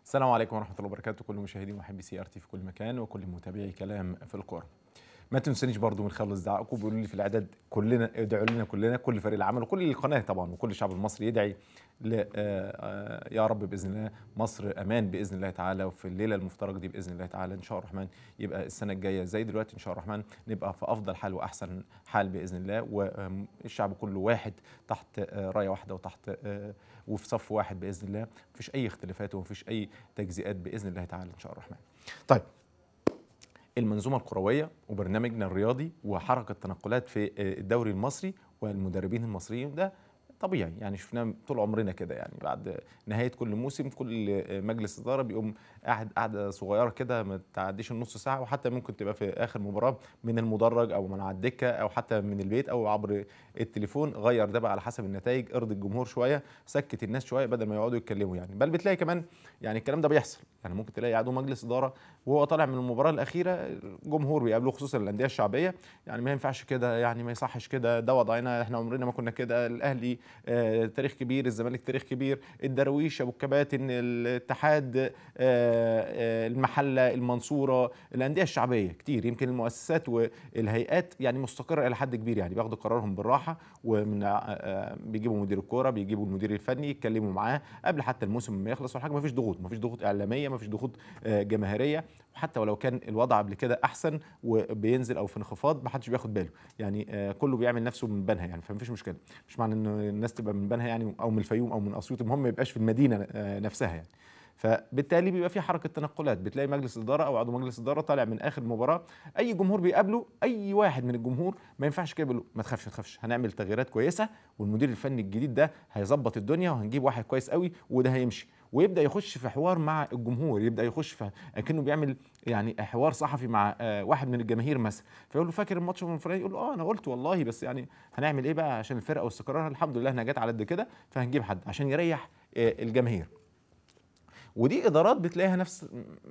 السلام عليكم ورحمة الله وبركاته، كل مشاهدي ومحبي CRT في كل مكان وكل متابعي كلام في الكورة. ما تنسونيش برضو من خالص دعائكم، بيقولوا لي في الاعداد كلنا ادعوا لنا كلنا، كل فريق العمل وكل القناة طبعا وكل الشعب المصري يدعي يا رب باذن الله مصر امان باذن الله تعالى، وفي الليلة المفترجه دي باذن الله تعالى ان شاء الرحمن يبقى السنة الجاية زي دلوقتي ان شاء الرحمن نبقى في افضل حال واحسن حال باذن الله، والشعب كله واحد تحت رايه واحدة وتحت وفي صف واحد باذن الله، مفيش اي اختلافات ومفيش اي تجزئات باذن الله تعالى ان شاء الرحمن. طيب، المنظومة الكروية وبرنامجنا الرياضي وحركه التنقلات في الدوري المصري والمدربين المصريين ده طبيعي، يعني شفناه طول عمرنا كده، يعني بعد نهاية كل موسم كل مجلس ادارة بيقوم قاعد قعدة صغيرة كده ما تعديش النص ساعة، وحتى ممكن تبقى في اخر مباراة من المدرج او من على الدكة او حتى من البيت او عبر التليفون، غير ده بقى على حسب النتائج، ارضي الجمهور شوية، سكت الناس شوية بدل ما يقعدوا يتكلموا يعني. بل بتلاقي كمان يعني الكلام ده بيحصل، يعني ممكن تلاقي عضو مجلس ادارة وهو طالع من المباراة الاخيرة جمهور بيقابله، خصوصا الاندية الشعبية، يعني ما ينفعش كده، يعني ما يصحش كده، ده وضعنا احنا عمرنا ما كنا كده، الاهلي تاريخ كبير، الزمالك تاريخ كبير، الدرويش، ابو الكباتن، الاتحاد، المحلة، المنصورة، الاندية الشعبية كتير، يمكن المؤسسات والهيئات يعني مستقره الى حد كبير، يعني بياخدوا قرارهم بالراحة، ومن بيجيبوا مدير الكورة، بيجيبوا المدير الفني، يتكلموا معاه قبل حتى الموسم ما يخلص ولا حاجة، ما فيش ضغوط، ما فيش ضغوط اعلامية، ما فيش ضغوط جماهيرية، وحتى ولو كان الوضع قبل كده احسن وبينزل او في انخفاض ما حدش بياخد باله، يعني كله بيعمل نفسه من بنها يعني، فمفيش مشكلة، مش معنى ان الناس تبقى من بنها يعني او من الفيوم او من اسيوط، المهم ما يبقاش في المدينة نفسها يعني. فبالتالي بيبقى في حركة تنقلات، بتلاقي مجلس ادارة او عضو مجلس ادارة طالع من اخر مباراة، اي جمهور بيقابله، اي واحد من الجمهور ما ينفعش كده، بيقول ما تخافش ما تخافش، هنعمل تغييرات كويسة، والمدير الفني الجديد ده هيظبط الدنيا، وهنجيب واحد كويس قوي وده هيمشي، ويبدا يخش في حوار مع الجمهور، يبدا يخش في اكنه بيعمل يعني حوار صحفي مع واحد من الجماهير مثلا، فيقول له فاكر الماتش الفلاني؟ يقول له اه انا قلت والله، بس يعني هنعمل ايه بقى عشان الفرقة واستقرارها، الحمد لله انها جت على قد كده، فهنجيب حد عشان يريح الجماهير. ودي ادارات بتلاقيها نفس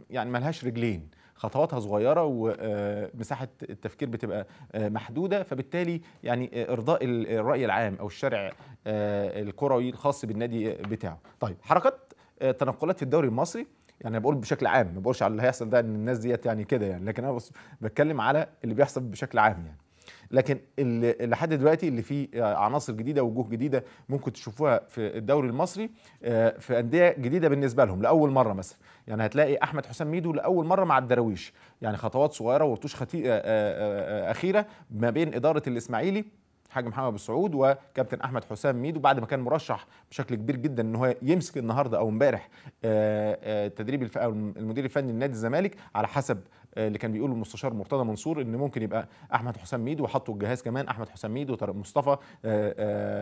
يعني ملهاش رجلين، خطواتها صغيرة ومساحة التفكير بتبقى محدودة، فبالتالي يعني ارضاء الراي العام او الشارع الكروي الخاص بالنادي بتاعه. طيب، حركات تنقلات في الدوري المصري، يعني انا بقول بشكل عام، ما بقولش على اللي هيحصل ده ان الناس ديت يعني كده يعني، لكن انا بس بتكلم على اللي بيحصل بشكل عام يعني. لكن لحد دلوقتي اللي فيه عناصر جديدة وجوه جديدة ممكن تشوفوها في الدوري المصري في اندية جديدة بالنسبة لهم لاول مرة مثلا، يعني هتلاقي احمد حسام ميدو لاول مرة مع الدراويش، يعني خطوات صغيرة ورتوش اخيرة ما بين ادارة الاسماعيلي حاج محمد ابو سعود وكابتن احمد حسام ميدو، بعد ما كان مرشح بشكل كبير جدا ان هو يمسك النهارده او امبارح تدريب المدير الفني لنادي الزمالك، على حسب اللي كان بيقوله المستشار مرتضى منصور ان ممكن يبقى احمد حسام ميدو، وحطوا الجهاز كمان احمد حسام ميدو وطارق مصطفى،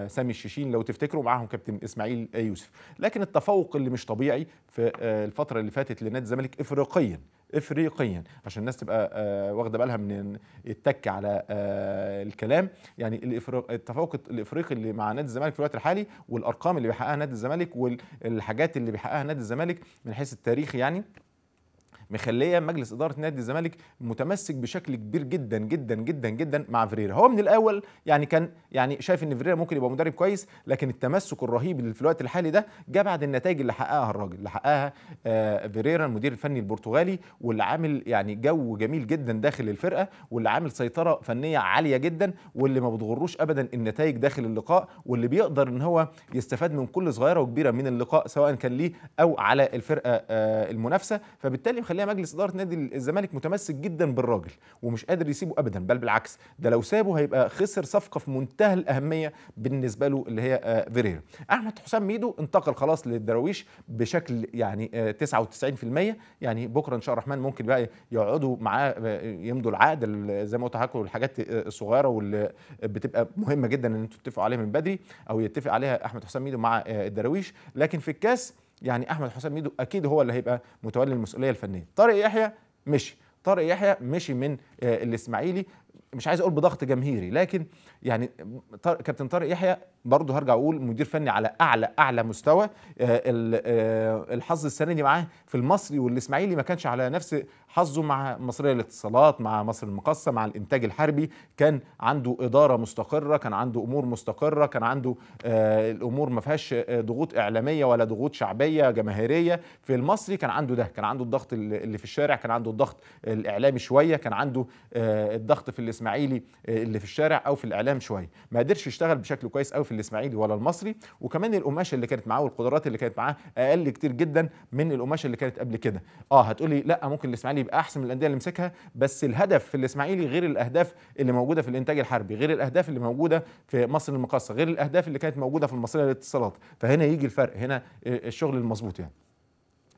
سامي الشيشين لو تفتكروا، معاهم كابتن اسماعيل يوسف. لكن التفوق اللي مش طبيعي في الفترة اللي فاتت لنادي الزمالك افريقيا، افريقيا عشان الناس تبقى واخده بالها من التك على الكلام، يعني التفوق الافريقي اللي مع نادي الزمالك في الوقت الحالي، والارقام اللي بيحققها نادي الزمالك والحاجات اللي بيحققها نادي الزمالك من حيث التاريخ، يعني مخليه مجلس ادارة نادي الزمالك متمسك بشكل كبير جدا جدا جدا جدا مع فيريرا. هو من الاول يعني كان يعني شايف ان فيريرا ممكن يبقى مدرب كويس، لكن التمسك الرهيب اللي في الوقت الحالي ده جه بعد النتائج اللي حققها الراجل، اللي حققها فيريرا المدير الفني البرتغالي، واللي عامل يعني جو جميل جدا داخل الفرقة، واللي عامل سيطرة فنية عالية جدا، واللي ما بتغروش ابدا النتائج داخل اللقاء، واللي بيقدر ان هو يستفاد من كل صغيرة وكبيره من اللقاء سواء كان ليه او على الفرقة المنافسة. فبالتالي مخليها مجلس ادارة نادي الزمالك متمسك جدا بالراجل ومش قادر يسيبه ابدا، بل بالعكس ده لو سابه هيبقى خسر صفقة في منتهى الاهمية بالنسبة له اللي هي فيريرا. احمد حسام ميدو انتقل خلاص للدراويش بشكل يعني 99%، يعني بكره ان شاء الله الرحمن ممكن بقى يقعدوا معاه يمضوا العقد زي ما قلت لحضراتكم، الحاجات الصغيرة واللي بتبقى مهمة جدا ان انتوا تتفقوا عليها من بدري او يتفق عليها احمد حسام ميدو مع الدراويش. لكن في الكاس يعني احمد حسام ميدو اكيد هو اللي هيبقى متولي المسؤولية الفنية. طارق يحيى مشي، طارق يحيى مشي من الاسماعيلي، مش عايز اقول بضغط جماهيري، لكن يعني كابتن طارق يحيى برضه هرجع اقول مدير فني على اعلى مستوى. الحظ السنة دي معاه في المصري والاسماعيلي ما كانش على نفس حظه مع مصرية للاتصالات، مع مصر المقاصه، مع الانتاج الحربي. كان عنده ادارة مستقره، كان عنده امور مستقره، كان عنده الامور ما فيهاش ضغوط اعلامية ولا ضغوط شعبية جماهيرية. في المصري كان عنده ده، كان عنده الضغط اللي في الشارع، كان عنده الضغط الاعلامي شوية، كان عنده الضغط في الاسماعيلي اللي في الشارع او في الاعلام شوية. ما قدرش يشتغل بشكل كويس قوي في الاسماعيلي ولا المصري، وكمان القماشه اللي كانت معاه والقدرات اللي كانت معاه اقل كتير جدا من القماشه اللي كانت قبل كده. هتقولي لا ممكن الاسماعيلي يبقى احسن من الاندية اللي مسكها، بس الهدف في الاسماعيلي غير الاهداف اللي موجودة في الانتاج الحربي، غير الاهداف اللي موجودة في مصر المقاصه، غير الاهداف اللي كانت موجودة في المصرية للاتصالات. فهنا يجي الفرق، هنا الشغل المظبوط. يعني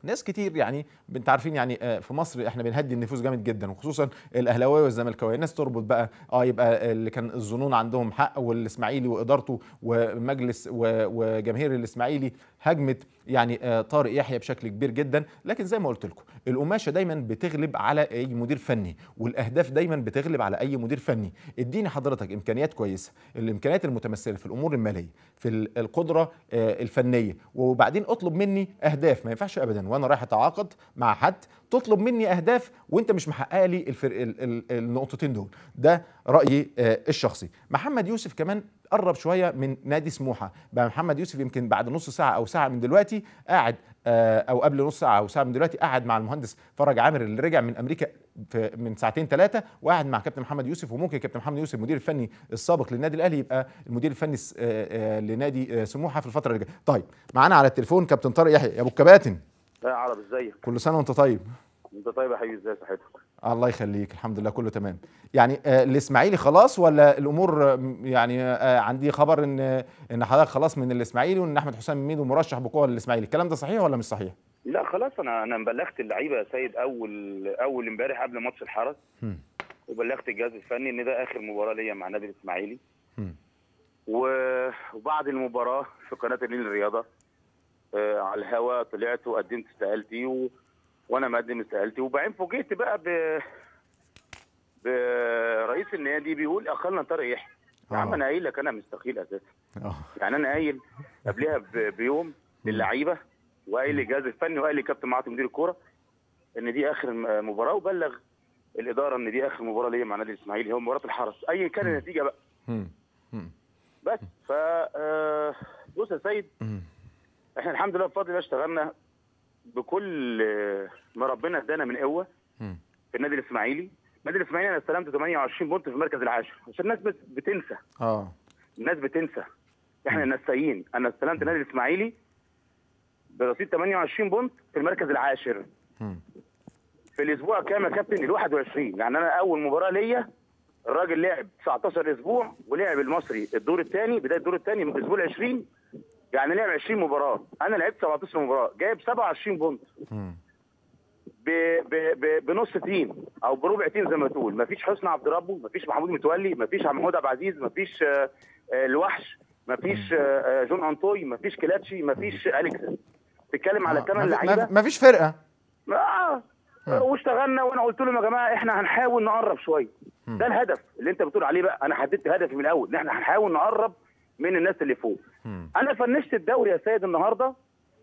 ناس كتير يعني انت عارفين يعني في مصر احنا بنهدي النفوس جامد جدا، وخصوصا الاهلاوية والزملكاويه. الناس تربط بقى يبقى اللي كان الظنون عندهم حق، والاسماعيلي وادارته ومجلس وجماهير الاسماعيلي هجمت يعني طارق يحيى بشكل كبير جدا. لكن زي ما قلت لكم القماشه دايما بتغلب على اي مدير فني، والاهداف دايما بتغلب على اي مدير فني. اديني حضرتك امكانيات كويسة، الامكانيات المتمثلة في الامور المالية، في القدرة الفنية، وبعدين اطلب مني اهداف. ما ينفعش ابدا وانا رايح اتعاقد مع حد تطلب مني اهداف وانت مش محقق لي النقطتين دول. ده رايي الشخصي. محمد يوسف كمان قرب شوية من نادي سموحه. بقى محمد يوسف يمكن بعد نص ساعة او ساعة من دلوقتي قاعد، او قبل نص ساعة او ساعة من دلوقتي قاعد مع المهندس فرج عامر اللي رجع من امريكا من ساعتين ثلاثة، وقاعد مع كابتن محمد يوسف. وممكن كابتن محمد يوسف المدير الفني السابق للنادي الاهلي يبقى المدير الفني لنادي سموحه في الفترة اللي جاية. طيب معانا على التليفون كابتن طارق يحيى. يا ابو الكباتن. يا عرب ازيك؟ كل سنة وانت طيب. انت طيب يا حبيبي، ازي صحتك؟ الله يخليك، الحمد لله كله تمام. يعني الاسماعيلي خلاص ولا الامور؟ يعني عندي خبر ان حضرتك خلاص من الاسماعيلي، وان احمد حسام ميدو مرشح بقوة للاسماعيلي، الكلام ده صحيح ولا مش صحيح؟ لا خلاص، انا بلغت اللعيبة يا سيد اول امبارح قبل ماتش الحرس، وبلغت الجهاز الفني ان ده اخر مباراة ليا مع نادي الاسماعيلي. وبعد المباراة في قناة النيل الرياضة على الهوا طلعت وقدمت استقالتي، وانا مقدم استقالتي. وبعدين فوجئت بقى برئيس النادي بيقول اخلنا طارق يحيى. يا عم انا قايل لك انا مستقيل اساسا. يعني انا قايل قبلها بيوم للعيبة، وقايل للجهاز الفني، وقايل لكابتن معاطي مدير الكورة ان دي اخر مباراة، وبلغ الادارة ان دي اخر مباراة ليا مع نادي الاسماعيلي، هو مباراة الحرس ايا كان النتيجة بقى. بس ف بص يا سيد، احنا الحمد لله بفضل الله اشتغلنا بكل ما ربنا ادانا من قوة في النادي الاسماعيلي. النادي الاسماعيلي انا استلمت 28 بونت في المركز العاشر، عشان الناس بس بتنسى. الناس بتنسى، احنا نسيين. انا استلمت النادي الاسماعيلي برصيد 28 بونت في المركز العاشر. في الاسبوع كام يا كابتن؟ ال 21. يعني انا اول مباراة ليا الراجل لعب 19 اسبوع، ولعب المصري الدور الثاني، بداية الدور الثاني من الاسبوع 20، يعني لعب 20 مباراة، انا لعبت 17 مباراة، جايب 27 point بنص team او بربع team زي ما تقول. مفيش حسني عبد ربه، مفيش محمود متولي، مفيش محمود عبد العزيز، مفيش الوحش، مفيش جون انطوي، مفيش كلاتشي، مفيش اليكس. تتكلم على 8 لعيبة، مفيش فرقه. واشتغلنا، وانا قلت لهم يا جماعة احنا هنحاول نقرب شوية. ده الهدف اللي انت بتقول عليه بقى. انا حددت هدفي من الاول ان احنا هنحاول نقرب من الناس اللي فوق. انا فنشت الدوري يا سيد النهارده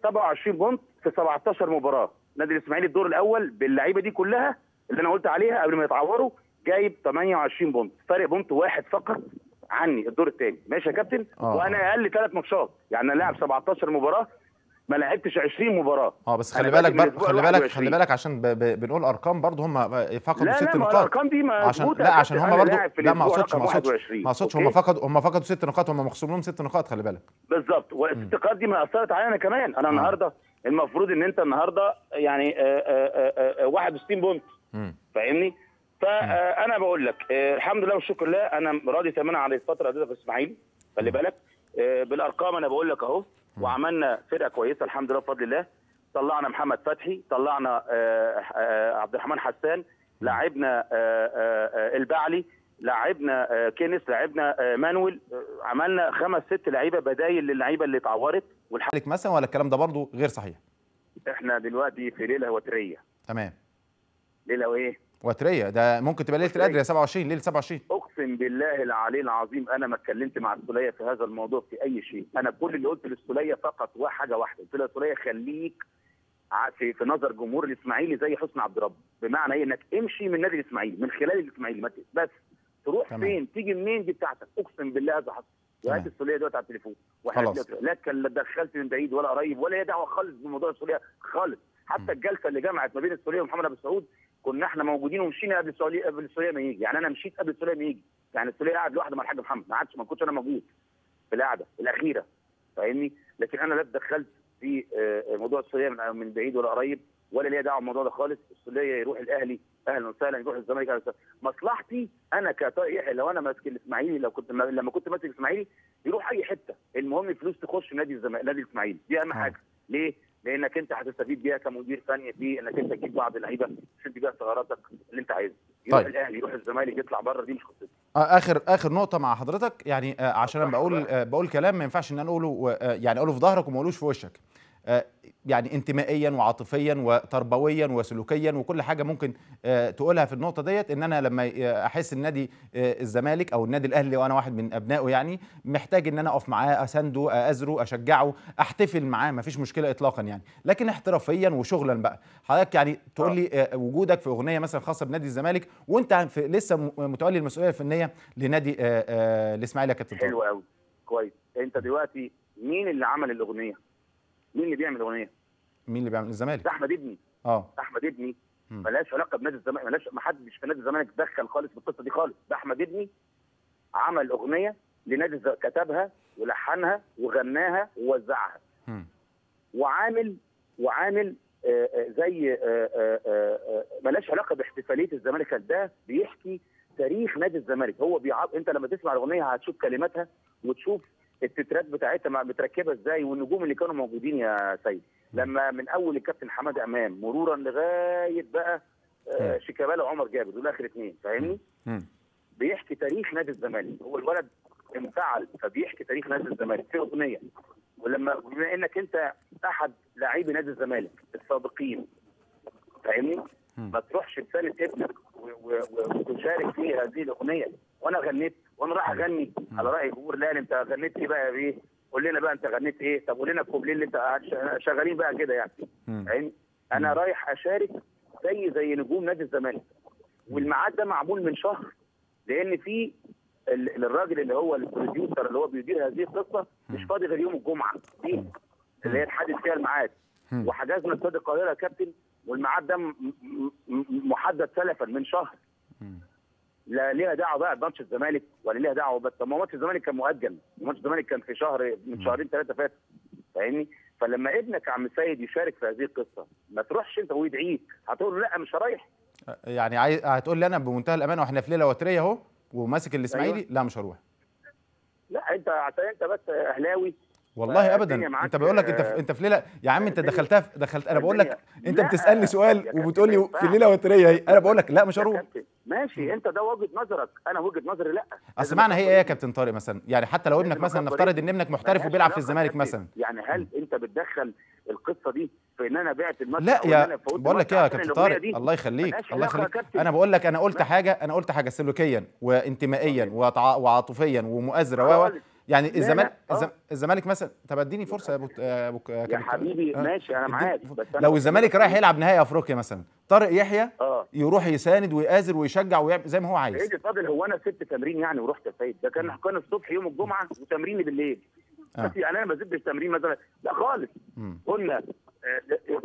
27 point في 17 مباراة. نادي الاسماعيلي الدور الاول باللعيبه دي كلها اللي انا قلت عليها قبل ما يتعوروا جايب 28 point، فرق point واحد فقط عني الدور الثاني. ماشي يا كابتن؟ وانا اقل 3 ماتشات، يعني انا لاعب 17 مباراة، ما لعبتش 20 مباراة. بس خلي بالك خلي بالك عشان بنقول ارقام برضه، هم فقدوا 6 نقاط. الارقام دي عشان لا، عشان هم برضه لا، ما اقصدش هم فقدوا 6 نقاط، هم مخصوم لهم 6 نقاط، خلي بالك. بالظبط، والست نقاط دي ما اثرت علينا كمان. انا النهارده المفروض ان انت النهارده يعني 61 point، فاهمني؟ فانا بقول لك الحمد لله والشكر لله، انا راضي تماما على الفترة دي في الاسماعيلي، خلي بالك بالارقام انا بقول لك اهو. وعملنا فرقه كويسة الحمد لله بفضل الله. طلعنا محمد فتحي، طلعنا عبد الرحمن حسان، لعبنا البعلي، لعبنا كينيس، لعبنا مانويل، عملنا 5 6 لعيبة بدايل للعيبة اللي اتعورت. والحق مثلا، ولا الكلام ده برضو غير صحيح؟ احنا دلوقتي في ليلة وتريه. تمام. ليلة وايه؟ وتريه ده ممكن تبقى ليلة القدر يا 27، ليلة 27. اقسم بالله العلي العظيم انا ما اتكلمت مع السوليه في هذا الموضوع في اي شيء. انا كل اللي قلت للسوليه فقط وحاجه واحدة، قلت له السوليه خليك في نظر جمهور الاسماعيلي زي حسني عبد رب، بمعنى ايه؟ انك امشي من نادي الاسماعيلي، من خلال الاسماعيلي بس تروح تمام. فين تيجي منين دي بتاعتك. اقسم بالله هذا حصل. وهات السوليه دلوقتي على التليفون خلاص. لا دخلت من بعيد ولا قريب ولا هي دعوه خالص بموضوع السوليه خالص. حتى الجلسة اللي جمعت ما بين السوليه ومحمد ابو سعود كنا احنا موجودين ومشينا قبل السوليه، قبل السوليه ما يجي. يعني انا مشيت قبل السوليه ما يجي، يعني السوليه قعد لوحده مع الحاج محمد، ما قعدش، ما كنتش انا موجود في القعدة الاخيرة، فاهمني؟ لكن انا لا اتدخلت في موضوع السوليه من بعيد ولا قريب، ولا ليا دعوه بالموضوع ده خالص. السوليه يروح الاهلي اهلا وسهلا، يروح الزمالك اهلا وسهلا. مصلحتي انا كطارق يحيى لو انا ماسك الاسماعيلي، لو كنت لما كنت ماسك الاسماعيلي يروح اي حتة، المهم فلوس تخش نادي الزمالك، نادي الاسماعيلي، دي اهم حاجة. ليه؟ لانك انت هتستفيد بيها كمدير فني في انك انت تجيب بعض اللعيبة تسد بيها ثغراتك اللي انت عايزها. يروح طيب. الاهلي يروح الزمالك يطلع بره، دي مش قصتي. اخر نقطة مع حضرتك، يعني عشان انا بقول كلام ما ينفعش ان انا اقوله، يعني اقوله في ظهرك وما اقولوش في وشك. يعني انتمائيا وعاطفيا وتربويا وسلوكيا وكل حاجة ممكن تقولها في النقطة ديت، ان انا لما احس النادي الزمالك او النادي الاهلي وانا واحد من ابنائه يعني محتاج ان انا اقف معاه، اسنده، ازره، اشجعه، احتفل معاه، مفيش مشكلة اطلاقا يعني. لكن احترافيا وشغلا بقى حضرتك يعني تقول لي وجودك في اغنية مثلا خاصة بنادي الزمالك وانت لسه متولي المسؤولية الفنية لنادي الاسماعيلي يا كابتن طارق. حلو قوي، كويس. انت دلوقتي مين اللي عمل الاغنية؟ مين اللي بيعمل اغنية؟ مين اللي بيعمل؟ الزمالك. ده احمد ابني. احمد ابني ملهاش علاقة بنادي الزمالك، ملهاش، ما حدش في نادي الزمالك دخل خالص في القصة دي خالص. ده احمد ابني عمل اغنية لنادي الزمالك، كتبها ولحنها وغناها ووزعها. وعامل زي ملهاش علاقة باحتفاليه الزمالك. ده بيحكي تاريخ نادي الزمالك. هو انت لما تسمع الاغنية هتشوف كلماتها وتشوف التترات بتاعتها متركبه ازاي والنجوم اللي كانوا موجودين يا سيد. لما من اول الكابتن حمادة امام مرورا لغاية بقى شيكابالا وعمر جابر، دول اخر اثنين، فاهمني؟ بيحكي تاريخ نادي الزمالك. هو الولد انفعل فبيحكي تاريخ نادي الزمالك في اغنية. ولما بما انك انت احد لاعبي نادي الزمالك السابقين، فاهمني؟ ما تروحش تساند ابنك وتشارك في هذه الاغنية. وانا غنيت، وانا رايح اغني على راي جمهور الاهلي، انت غنيت ايه بقى يا بيه؟ قول لنا بقى انت غنيت ايه؟ طب قول لنا الكوبليه اللي انت شغالين بقى كده يعني. يعني انا رايح اشارك زي نجوم نادي الزمالك. والميعاد ده معمول من شهر، لان في الراجل اللي هو ال producer اللي هو بيدير هذه القصة مش فاضي غير يوم الجمعة دي اللي هي اتحدد فيها الميعاد. وحجزنا استاد القاهرة يا كابتن، والميعاد ده محدد سلفا من شهر. لا ليها دعوه بقى بماتش الزمالك ولا ليها دعوه، بس طب ما ماتش الزمالك كان مؤجل، ماتش الزمالك كان في شهر من شهرين ثلاثة فاتوا، فاهمني؟ فلما ابنك عم سيد يشارك في هذه القصة ما تروحش انت ويدعيك هتقول له لا مش رايح. يعني هتقول لي انا بمنتهى الامانة واحنا في ليلة وتريه اهو وماسك الاسماعيلي. أيوة. لا مش هروح. لا انت عشان انت بس اهلاوي. والله ابدا، انت بقول لك انت في ليلة يا عم، انت دخلتها دخلت. انا بقول لك انت بتسالني سؤال وبتقول لي في ليلة وتريه اهي، انا بقول لك لا مش هروح. ماشي، انت ده وجهه نظرك، انا وجهه نظري لا. اصل معنى هي ايه يا كابتن طارق مثلا؟ يعني حتى لو ابنك مثلا، نفترض ان ابنك محترف وبيلعب في الزمالك مثلا، يعني هل انت بتدخل القصة دي في ان انا بعت الماتش؟ لا يا بقول لك ايه يا كابتن طارق، الله يخليك الله يخليك، انا بقول لك انا قلت حاجة، انا قلت حاجة سلوكيا وانتمائيا وعاطفيا ومؤازره و يعني الزمالك الزمالك مثلا. طب اديني فرصة يا ابو يا حبيبي. ماشي انا معاك، بس أنا لو الزمالك رايح يلعب نهائي افريقيا مثلا، طارق يحيى يروح يساند ويآزر ويشجع ويعمل زي ما هو عايز. سيدي فاضل، هو انا سبت تمرين يعني ورحت يا سيد؟ ده كان الصبح يوم الجمعة وتمريني بالليل. بس يعني انا ما سبتش تمرين مثلا، لا خالص. قلنا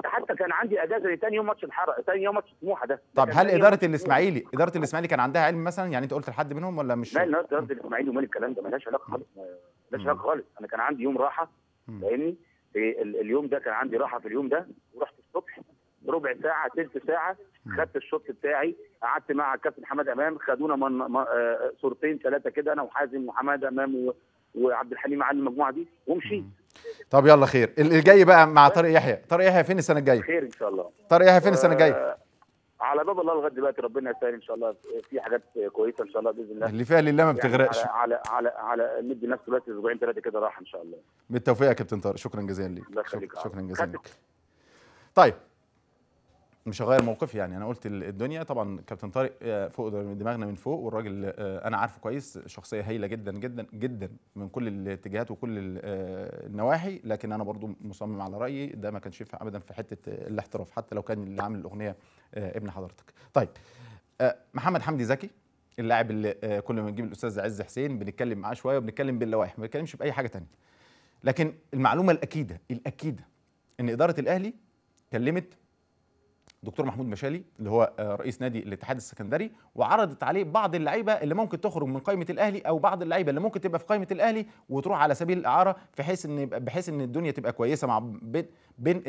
حتى كان عندي اجازه لثاني يوم ماتش الحرق، ثاني يوم ماتش سموحه ده. طب هل ادارة الاسماعيلي كان عندها علم مثلا؟ يعني انت قلت لحد منهم ولا مش؟ لا ادارة الاسماعيلي ومال الكلام ده مالهاش علاقة خالص، مالهاش علاقة خالص. انا كان عندي يوم راحة، فاهمني؟ في اليوم ده كان عندي راحة في اليوم ده، ورحت الصبح ربع ساعة ثلث ساعة، خدت الشوط بتاعي، قعدت مع الكابتن حماد امام، خدونا من صورتين ثلاثة كده، انا وحازم وحماد امام وعبد الحليم علي المجموعة دي، ومشيت. طب يلا خير. اللي جاي بقى مع طارق يحيى، طارق يحيى فين السنة الجاية؟ خير ان شاء الله. طارق يحيى فين السنة الجاية؟ على باب الله لغاية دلوقتي، ربنا يسهل ان شاء الله، في حاجات كويسة ان شاء الله باذن الله. اللي فيها لله ما بتغرقش. على على على ندي نفسه دلوقتي اسبوعين ثلاثة كده راحة ان شاء الله. بالتوفيق يا كابتن طارق، شكرا جزيلا ليك. شكرا جزيلا لك. طيب مش هغير موقفي يعني، انا قلت الدنيا. طبعا كابتن طارق فوق دماغنا من فوق، والراجل انا عارفه كويس، شخصية هايلة جدا جدا جدا من كل الاتجاهات وكل النواحي، لكن انا برضو مصمم على رايي ده، ما كانش ينفع ابدا في حتة الاحتراف حتى لو كان اللي عامل الاغنية ابن حضرتك. طيب محمد حمدي زكي، اللاعب اللي كل ما نجيب الاستاذ عز حسين بنتكلم معاه شوية وبنتكلم باللوائح، ما بنتكلمش باي حاجة ثانية، لكن المعلومة الاكيده ان ادارة الاهلي كلمت دكتور محمود مشالي اللي هو رئيس نادي الاتحاد السكندري، وعرضت عليه بعض اللعيبة اللي ممكن تخرج من قائمة الاهلي، او بعض اللعيبة اللي ممكن تبقى في قائمة الاهلي وتروح على سبيل الاعارة، بحيث ان بحيث ان الدنيا تبقى كويسة مع بين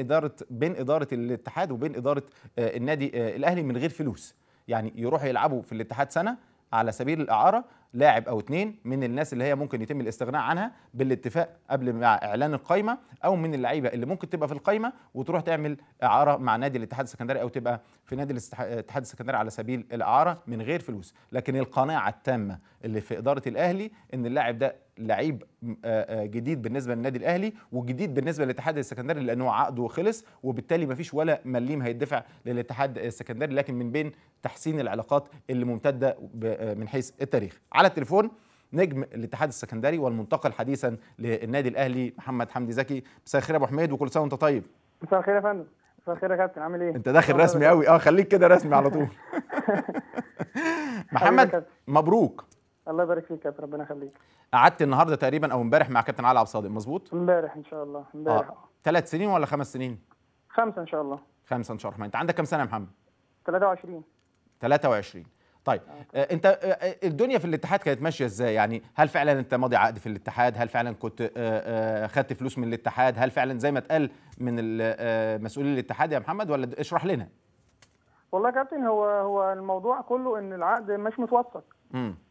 ادارة الاتحاد وبين ادارة النادي الاهلي من غير فلوس. يعني يروحوا يلعبوا في الاتحاد سنة على سبيل الاعارة، لاعب او اتنين من الناس اللي هي ممكن يتم الاستغناء عنها بالاتفاق قبل مع اعلان القايمة، او من اللعيبة اللي ممكن تبقى في القايمة وتروح تعمل اعاره مع نادي الاتحاد السكندري، او تبقى في نادي الاتحاد السكندري على سبيل الاعارة من غير فلوس. لكن القناعة التامة اللي في ادارة الاهلي ان اللاعب ده لعيب جديد بالنسبة للنادي الاهلي وجديد بالنسبة للاتحاد السكندري، لانه عقده خلص، وبالتالي مفيش ولا مليم هيدفع للاتحاد السكندري، لكن من بين تحسين العلاقات اللي ممتدة من حيث التاريخ. على التليفون نجم الاتحاد السكندري والمنتقل حديثا للنادي الاهلي محمد حمدي زكي. مساء الخير يا ابو حميد، وكل سنة وانت طيب. مساء الخير يا فندم. مساء الخير يا كابتن، عامل ايه؟ انت داخل رسمي قوي. خليك كده رسمي على طول. محمد مبروك. الله يبارك فيك يا كابتن، ربنا يخليك. قعدت النهارده تقريبا او امبارح مع كابتن علي عبد الصادق، مظبوط؟ امبارح ان شاء الله، امبارح. 3 سنين ولا 5 سنين؟ 5 ان شاء الله. 5 ان شاء الله. انت عندك كام سنة يا محمد؟ 23. 23. طيب انت الدنيا في الاتحاد كانت ماشية ازاي؟ يعني هل فعلا انت ماضي عقد في الاتحاد؟ هل فعلا كنت خدت فلوس من الاتحاد؟ هل فعلا زي ما اتقال من مسؤولين الاتحاد يا محمد، ولا اشرح لنا؟ والله يا كابتن هو الموضوع كله ان العقد مش متوثق.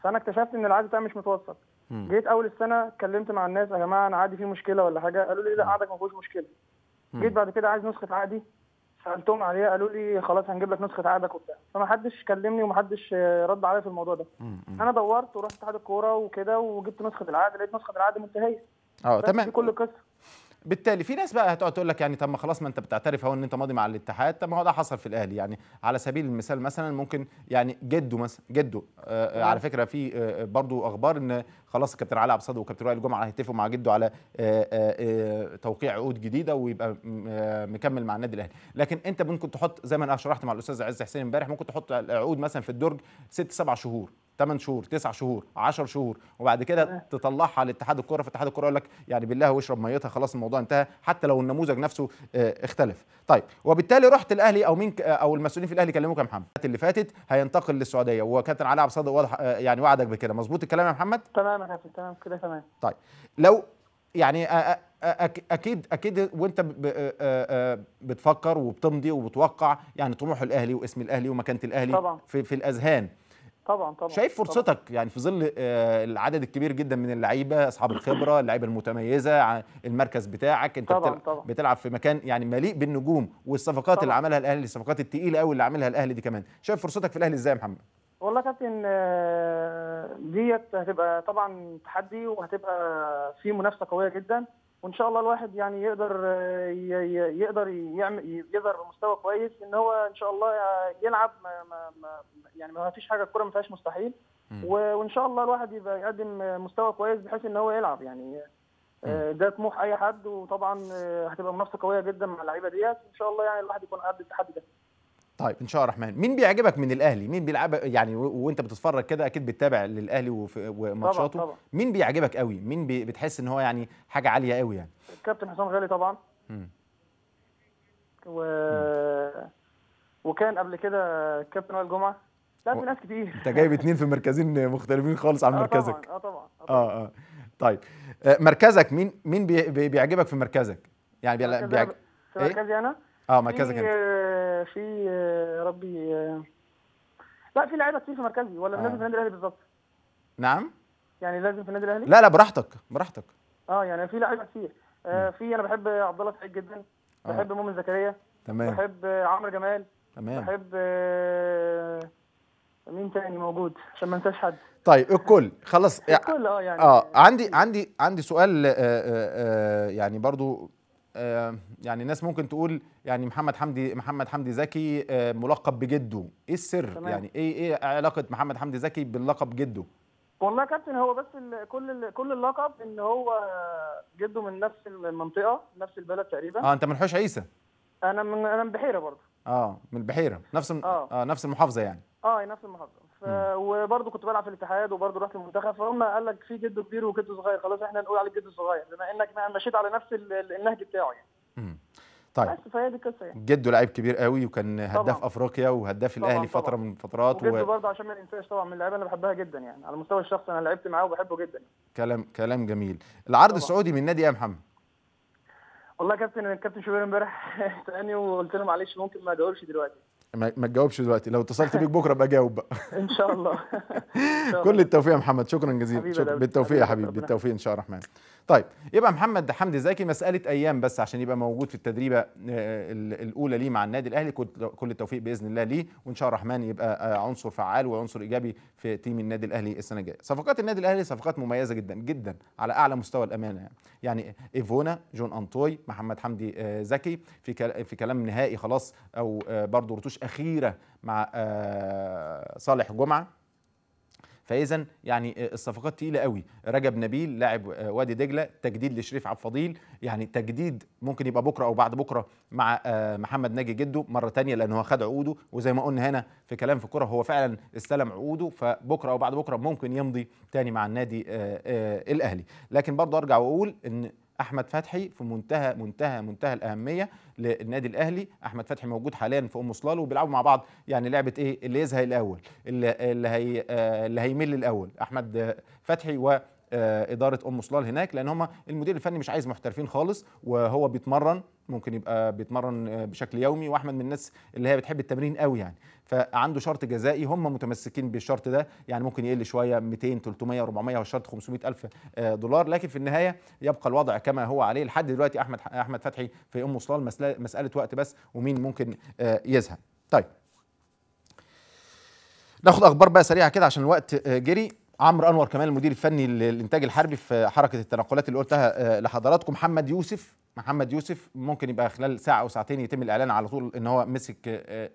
فانا اكتشفت ان العقد بتاعي مش متوثق. جيت اول السنة اتكلمت مع الناس، يا جماعة انا عقدي فيه مشكلة ولا حاجة؟ قالوا لي لا عقدك ما فيهوش مشكلة. جيت بعد كده عايز نسخه عقدي، سالتهم عليها قالوا لي خلاص هنجيب لك نسخه عقدك وبتاع، فما حدش كلمني ومحدش رد عليا في الموضوع ده. انا دورت ورحت اتحاد الكورة وكده وجبت نسخه العقد، لقيت نسخه العقد منتهية. تمام، دي كل القصة. بالتالي في ناس بقى هتقعد تقول لك يعني طب ما خلاص، ما انت بتعترف اهو ان انت ماضي مع الاتحاد. طب ما هو ده حصل في الاهلي، يعني على سبيل المثال مثلا ممكن يعني جده مثلا، جده على فكرة في برضو اخبار ان خلاص الكابتن علي عبد الصادق وكابتن وائل جمعه هيتفقوا مع جده على توقيع عقود جديدة ويبقى مكمل مع النادي الاهلي. لكن انت ممكن تحط زي ما انا شرحت مع الاستاذ عز حسين امبارح، ممكن تحط العقود مثلا في الدرج 6 7 شهور، 8 شهور، 9 شهور، 10 شهور، وبعد كده تطلعها لاتحاد الكره، فاتحاد الكره يقول لك يعني بالله واشرب ميتها، خلاص الموضوع انتهى، حتى لو النموذج نفسه اختلف. طيب وبالتالي رحت الاهلي او مين او المسؤولين في الاهلي كلموك يا محمد اللي فاتت هينتقل للسعودية، وكابتن علاء عبد الصادق واضح يعني وعدك بكده، مظبوط الكلام يا محمد؟ تمام يا كابتن، تمام كده تمام. طيب لو يعني اكيد اكيد وانت بتفكر وبتمضي وبتوقع يعني طموح الاهلي واسم الاهلي ومكانه الاهلي طبعا في الاذهان، طبعا طبعا شايف فرصتك طبعا يعني في ظل العدد الكبير جدا من اللعيبة اصحاب الخبرة، اللعيبة المتميزة، المركز بتاعك انت طبعا طبعا بتلعب في مكان يعني مليء بالنجوم، والصفقات طبعا اللي عملها الاهلي، الصفقات الثقيلة قوي اللي عاملها الاهلي دي كمان، شايف فرصتك في الاهلي ازاي يا محمد؟ والله يا كابتن ديت هتبقى طبعا تحدي، وهتبقى في منافسه قوية جدا، وان شاء الله الواحد يعني يقدر يعمل، يظهر بمستوى كويس، ان هو ان شاء الله يلعب، ما يعني ما فيش حاجة، الكورة ما فيهاش مستحيل، وان شاء الله الواحد يبقى يقدم مستوى كويس بحيث ان هو يلعب يعني. ده طموح اي حد، وطبعا هتبقى منافسه قوية جدا مع اللعيبة ديت، ان شاء الله يعني الواحد يكون قد التحدي ده. طيب ان شاء الله الرحمن. مين بيعجبك من الاهلي؟ مين بيلعب يعني وانت بتتفرج كده اكيد بتتابع للاهلي وماتشاته، طبعا. مين بيعجبك قوي؟ مين بتحس ان هو يعني حاجة عالية قوي يعني؟ الكابتن حسام غالي طبعا. وكان قبل كده الكابتن وائل جمعه. لا في ناس كتير. انت جايب اتنين في مركزين مختلفين خالص عن مركزك. طبعا طبعا. طيب مركزك مين بيعجبك في مركزك؟ يعني في مركزي انا؟ مركزك انت. في ربي لا في لعيبة كتير في مركزي، ولا لازم في النادي الاهلي بالظبط؟ نعم؟ يعني لازم في النادي الاهلي؟ لا لا براحتك براحتك. يعني في لعيبة كتير. في انا بحب عبد الله سعيد جدا، بحب مؤمن زكريا، تمام، بحب عمرو جمال، تمام، بحب مين تاني موجود عشان ما انساش حد. طيب الكل خلاص الكل. يعني عندي سؤال يعني برضو يعني الناس ممكن تقول يعني محمد حمدي زكي ملقب بجده، ايه السر؟ تمام. يعني ايه علاقة محمد حمدي زكي باللقب جده؟ والله يا كابتن هو بس كل اللقب ان هو جده من نفس المنطقة، نفس البلد تقريبا. انت من حوش عيسى؟ انا من البحيرة برضه. من البحيرة، نفس نفس المحافظة يعني. نفس المحافظة. وبرضه كنت بلعب في الاتحاد وبرضه رحت المنتخب، فهم قال لك في جده كبير وجده صغير، خلاص احنا نقول عليك جده صغير بما انك مشيت على نفس النهج بتاعه يعني. طيب بس فهي دي القصة يعني. جده لعيب كبير قوي وكان هداف افريقيا وهداف الاهلي فترة من الفترات، وجده برضه عشان ما ننساش طبعا من اللعيبة اللي بحبها جدا يعني على المستوى الشخصي، انا لعبت معاه وبحبه جدا. كلام جميل. العرض طبعا السعودي من نادي ايه يا محمد؟ والله يا كابتن الكابتن شوبير امبارح سالني وقلت له معلش ممكن ما اجاوبش دلوقتي. ما تجاوبش دلوقتي، لو اتصلت بيك بكره ابقى اجاوب بقى. ان شاء الله. كل التوفيق يا محمد، شكرا جزيلا. بالتوفيق يا حبيبي، بالتوفيق ان شاء الله الرحمن. طيب يبقى محمد حمدي زكي مسالة ايام بس عشان يبقى موجود في التدريبه الاولى ليه مع النادي الاهلي. كل التوفيق باذن الله ليه، وان شاء الله الرحمن يبقى عنصر فعال وعنصر ايجابي في team النادي الاهلي السنة الجاية. صفقات النادي الاهلي صفقات مميزة جدا جدا على اعلى مستوى الامانة يعني ايفونا، جون انطوي، محمد حمدي زكي في كلام نهائي خلاص، او برضه رتوش اخيرة مع صالح جمعه. فاذا يعني الصفقات تقيلة قوي. رجب نبيل لاعب وادي دجله، تجديد لشريف عبد الفضيل، يعني تجديد ممكن يبقى بكره او بعد بكره مع محمد ناجي جده مرة ثانية لان هو خد عقوده، وزي ما قلنا هنا في كلام في الكورة هو فعلا استلم عقوده، فبكرة او بعد بكره ممكن يمضي ثاني مع النادي الاهلي. لكن برضه ارجع واقول ان احمد فتحي في منتهى منتهى منتهى الاهمية للنادي الاهلي. احمد فتحي موجود حاليا في ام صلال وبيلعبوا مع بعض، يعني لعبه ايه اللي يزهق الاول، اللي هيمل الاول، احمد فتحي واداره ام صلال هناك، لان هم المدير الفني مش عايز محترفين خالص، وهو بيتمرن، ممكن يبقى بيتمرن بشكل يومي، واحمد من الناس اللي هي بتحب التمرين قوي يعني، فعنده شرط جزائي هم متمسكين بالشرط ده، يعني ممكن يقل شوية 200 300 400 والشرط 500 الف دولار، لكن في النهاية يبقى الوضع كما هو عليه لحد دلوقتي. احمد فتحي في ام صلال مسالة وقت بس، ومين ممكن يزهق. طيب ناخد اخبار بقى سريعة كده عشان الوقت جري. عمرو انور كمان المدير الفني للانتاج الحربي في حركة التنقلات اللي قلتها لحضراتكم. محمد يوسف ممكن يبقى خلال ساعة او ساعتين يتم الاعلان على طول ان هو مسك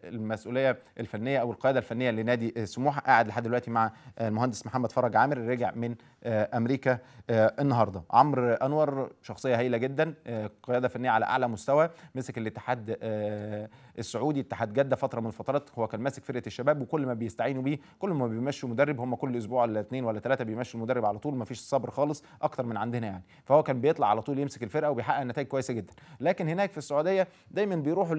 المسؤولية الفنية او القيادة الفنية لنادي سموحه، قاعد لحد دلوقتي مع المهندس محمد فرج عامر اللي رجع من امريكا النهارده. عمرو انور شخصية هايلة جدا، قيادة فنية على اعلى مستوى، مسك الاتحاد السعودي اتحاد جده فترة من الفترات، هو كان ماسك فرقه الشباب، وكل ما بيستعينوا بيه كل ما بيمشوا مدرب، هم كل اسبوع ولا اثنين ولا ثلاثة بيمشوا المدرب على طول، ما فيش صبر خالص اكتر من عندنا يعني، فهو كان بيطلع على طول يمسك الفرقة وبيحقق نتائج كويسة جدا. لكن هناك في السعودية دايما بيروحوا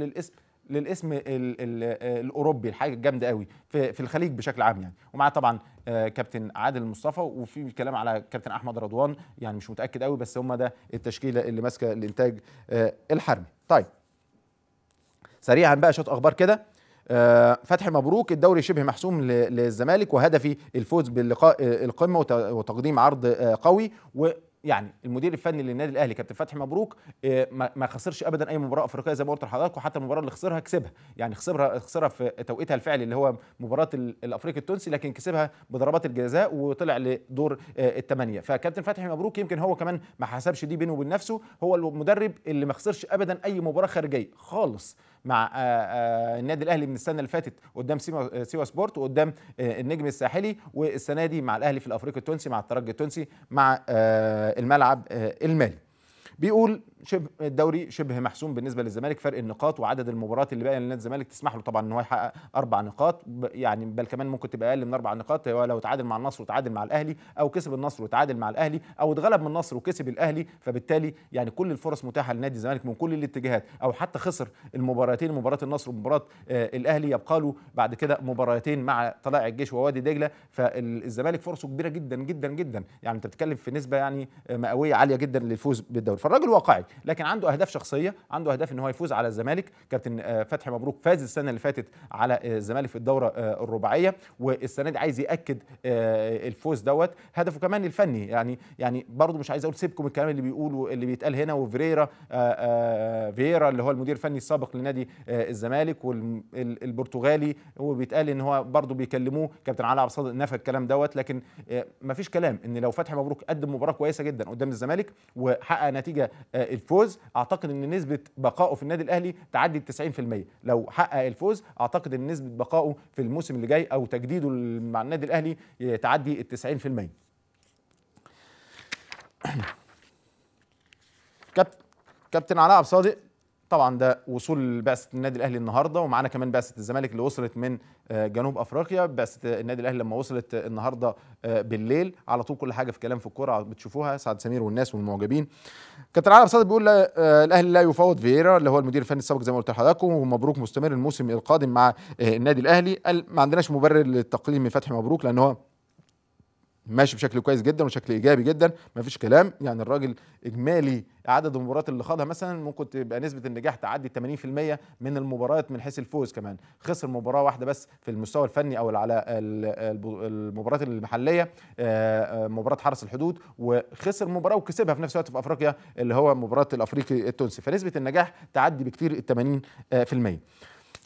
للاسم الاوروبي، الحاجة الجامدة قوي في الخليج بشكل عام يعني، ومعاه طبعا كابتن عادل مصطفى، وفي كلام على كابتن احمد رضوان، يعني مش متاكد قوي، بس هم ده التشكيلة اللي ماسكه الانتاج الحربي. طيب سريعا بقى شوية اخبار كده. فتحي مبروك، الدوري شبه محسوم للزمالك، وهدفي الفوز باللقاء القمه وتقديم عرض قوي. ويعني المدير الفني للنادي الاهلي كابتن فتحي مبروك ما خسرش ابدا اي مباراة افريقية زي ما قلت لحضراتكم، وحتى المباراة اللي خسرها كسبها، يعني خسرها في توقيتها الفعلي اللي هو مباراة الافريقي التونسي، لكن كسبها بضربات الجزاء وطلع لدور الثمانية. فكابتن فتحي مبروك يمكن هو كمان ما حسبش دي بينه وبين نفسه، هو المدرب اللي ما خسرش ابدا اي مباراة خارجية خالص مع النادي الاهلي من السنة اللي فاتت قدام سيوا سبورت وقدام النجم الساحلي، والسنة دي مع الاهلي في الافريقي التونسي مع الترجي التونسي مع الملعب المالي. بيقول شبه الدوري شبه محسوم بالنسبة للزمالك، فرق النقاط وعدد المباريات اللي باقية لنادي الزمالك تسمح له طبعا ان هو يحقق 4 نقاط، يعني بل كمان ممكن تبقى اقل من 4 نقاط، هو لو تعادل مع النصر وتعادل مع الاهلي، او كسب النصر وتعادل مع الاهلي، او اتغلب من النصر وكسب الاهلي، فبالتالي يعني كل الفرص متاحة لنادي الزمالك من كل الاتجاهات، او حتى خسر المباراتين، مباراة النصر ومباراة الاهلي، يبقى له بعد كده مباراتين مع طلائع الجيش ووادي دجله، فالزمالك فرصة كبيرة جدا جدا جدا، يعني انت بتتكلم في نسبه يعني مئوية عالية جدا للفوز بالدوري. فالراجل واقعي، لكن عنده اهداف شخصية، عنده اهداف ان هو يفوز على الزمالك. كابتن فتحي مبروك فاز السنة اللي فاتت على الزمالك في الدورة الرباعية، والسنة دي عايز ياكد الفوز دوت. هدفه كمان الفني، يعني برضه مش عايز اقول سيبكم الكلام اللي بيقوله اللي بيتقال هنا، وفيريرا فييرا اللي هو المدير الفني السابق لنادي الزمالك والبرتغالي، وبيتقال ان هو برضه بيكلموه. كابتن علاء عبد الصادق نفى الكلام دوت، لكن مفيش كلام ان لو فتحي مبروك قدم مباراة كويسة جدا قدام الزمالك وحقق نتيجة الفوز اعتقد ان نسبه بقائه في النادي الاهلي تعدي 90%. لو حقق الفوز اعتقد ان نسبه بقائه في الموسم اللي جاي او تجديده مع النادي الاهلي تعدي 90%. كابتن علاء عبد الصادق، طبعا ده وصول بعثه النادي الاهلي النهارده، ومعانا كمان بعثه الزمالك اللي وصلت من جنوب افريقيا. بعثه النادي الاهلي لما وصلت النهارده بالليل على طول كل حاجة في كلام في الكورة بتشوفوها، سعد سمير والناس والمعجبين. كابتن علاء عبد الصادق بيقول الاهلي لا يفاوض فييرا اللي هو المدير الفني السابق زي ما قلت لحضراتكم، ومبروك مستمر الموسم القادم مع النادي الاهلي. قال ما عندناش مبرر للتقليل من فتحي مبروك لان هو ماشي بشكل كويس جدا وشكل ايجابي جدا، مفيش كلام. يعني الراجل اجمالي عدد المباريات اللي خاضها مثلا ممكن تبقى نسبه النجاح تعدي 80% من المباريات من حيث الفوز، كمان خسر مباراة واحدة بس في المستوى الفني او على المباريات المحلية، مباراة حرس الحدود، وخسر مباراة وكسبها في نفس الوقت في افريقيا اللي هو مباراة الافريقي التونسي، فنسبة النجاح تعدي بكتير 80%.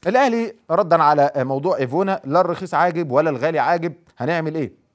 الاهلي ردا على موضوع ايفونا، لا الرخيص عاجب ولا الغالي عاجب، هنعمل ايه؟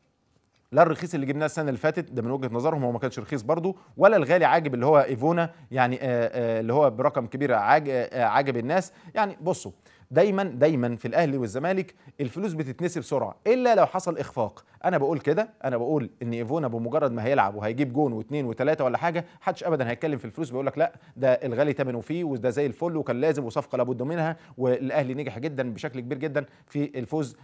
لا الرخيص اللي جبناه السنة اللي فاتت ده من وجهه نظرهم هو ما كانش رخيص برضه، ولا الغالي عاجب اللي هو ايفونا، يعني اللي هو برقم كبير عاجب الناس. يعني بصوا، دايما دايما في الاهلي والزمالك الفلوس بتتنسي بسرعة الا لو حصل اخفاق. انا بقول كده، انا بقول ان ايفونا بمجرد ما هيلعب وهيجيب جون واثنين وثلاثة ولا حاجة، محدش ابدا هيتكلم في الفلوس، بيقول لك لا ده الغالي ثمنه فيه وده زي الفل وكان لازم وصفقه لابد منها، والاهلي نجح جدا بشكل كبير جدا في الفوز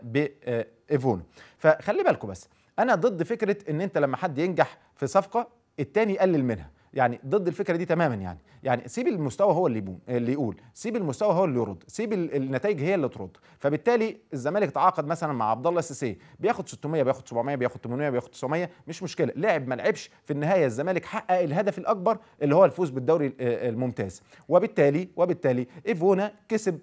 بايفونا. فخلي بالكم بس، انا ضد فكرة ان انت لما حد ينجح في صفقة التاني يقلل منها، يعني ضد الفكرة دي تماما. يعني سيب المستوى هو اللي يقول، سيب المستوى هو اللي يرد، سيب النتائج هي اللي ترد. فبالتالي الزمالك تعاقد مثلا مع عبد الله السيسي، بياخد 600 بياخد 700 بياخد 800 بياخد 900، مش مشكلة، لعب ما لعبش، في النهاية الزمالك حقق الهدف الاكبر اللي هو الفوز بالدوري الممتاز. وبالتالي ايفونا كسب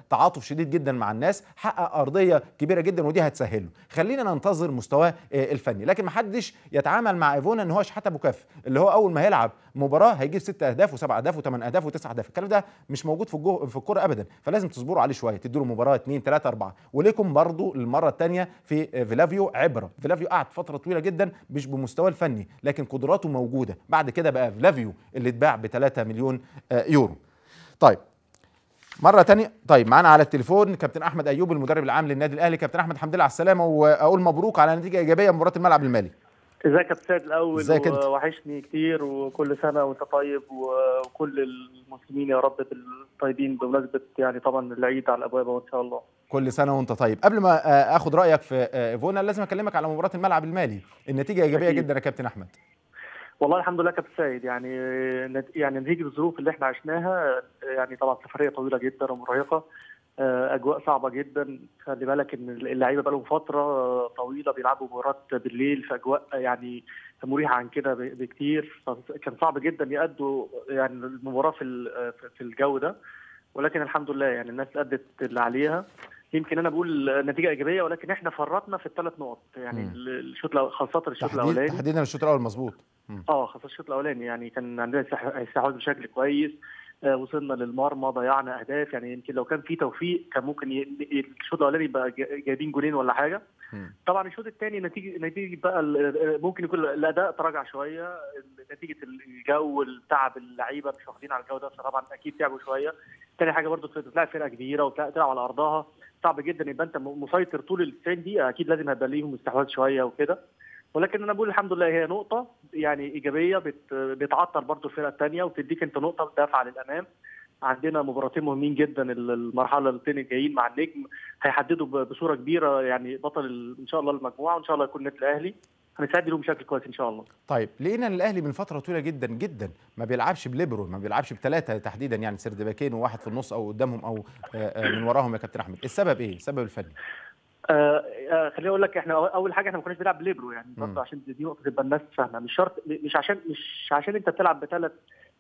تعاطف شديد جدا مع الناس، حقق ارضية كبيرة جدا ودي هتسهله. خلينا ننتظر مستواه الفني، لكن ما حدش يتعامل مع ايفونا ان هو شحاته ابو كف، اللي هو اول ما هيلعب مباراة هيجيب 6 اهداف و7 اهداف و8 اهداف و9 اهداف، الكلام ده مش موجود في الكورة ابدا، فلازم تصبروا عليه شوية، تدوا له مباراة 2 3 4. وليكم برضو المرة الثانية في فلافيو عبره، فلافيو قعد فترة طويلة جدا مش بمستواه الفني لكن قدراته موجودة، بعد كده بقى فلافيو اللي اتباع ب 3 مليون يورو. طيب مرة تانية، طيب معانا على التليفون كابتن أحمد أيوب المدرب العام للنادي الأهلي. كابتن أحمد، الحمد لله على السلامة، وأقول مبروك على نتيجة إيجابية مباراة الملعب المالي. ازيك يا سيد الاول، وحشني كتير، وكل سنة وانت طيب وكل المسلمين يا رب الطيبين بمناسبة يعني طبعا العيد على الابواب وان شاء الله. كل سنة وانت طيب. قبل ما اخد رايك في ايفونا لازم اكلمك على مباراة الملعب المالي، النتيجة ايجابية جدا يا كابتن احمد. والله الحمد لله كابتن سيد، يعني نتيجة الظروف اللي احنا عشناها، يعني طبعا سفرية طويلة جدا ومرهقه، اجواء صعبة جدا، خلي بالك ان اللعيبة بقى لهم فترة طويلة بيلعبوا مباريات بالليل في اجواء يعني مريحه عن كده بكتير، فكان صعب جدا يأدوا يعني المباراة في الجو ده، ولكن الحمد لله يعني الناس ادت اللي عليها. يمكن انا بقول نتيجة ايجابية، ولكن احنا فرطنا في الثلاث نقط يعني الشوط خاصة الشوط الاولاني، تحديدا الشوط الاول مظبوط. خاصة الشوط الاولاني يعني كان عندنا استحواذ بشكل كويس، وصلنا للمرمى، ضيعنا اهداف، يعني يمكن لو كان في توفيق كان ممكن الشوط الاولاني يبقى جايبين جولين ولا حاجة. طبعا الشوط الثاني نتيجة بقى ممكن يكون الاداء تراجع شوية نتيجة الجو، التعب، اللعيبة مش واخدين على الجو ده، فطبعا اكيد تعبوا شوية. ثاني حاجة برضو بتلعب فرقه كبيرة وبتلعب على ارضها، صعب جدا يبقى انت مسيطر طول ال 90 دقيقة، اكيد لازم هيبقى ليهم استحواذ شوية وكده. ولكن انا بقول الحمد لله هي نقطة يعني ايجابية بتعطل برضو الفرقة الثانية وبتديك انت نقطة دافعه للامام. عندنا مباراتين مهمين جدا المرحلة الاثنين الجايين مع النجم، هيحددوا بصورة كبيرة يعني بطل ان شاء الله المجموعة، وان شاء الله يكون النادي الاهلي، هنساعد لهم بشكل كويس ان شاء الله. طيب لقينا ان الاهلي من فترة طويلة جدا جدا ما بيلعبش بليبرو، ما بيلعبش بثلاثة تحديدا، يعني سردباكين وواحد في النص او قدامهم او من وراهم يا كابتن احمد، السبب ايه؟ السبب الفني؟ خليني اقول لك، احنا اول حاجة احنا ما كناش بنلعب بليبرو يعني برضه عشان دي نقطة تبقى الناس فاهمه، مش شرط، مش عشان انت بتلعب بثلاث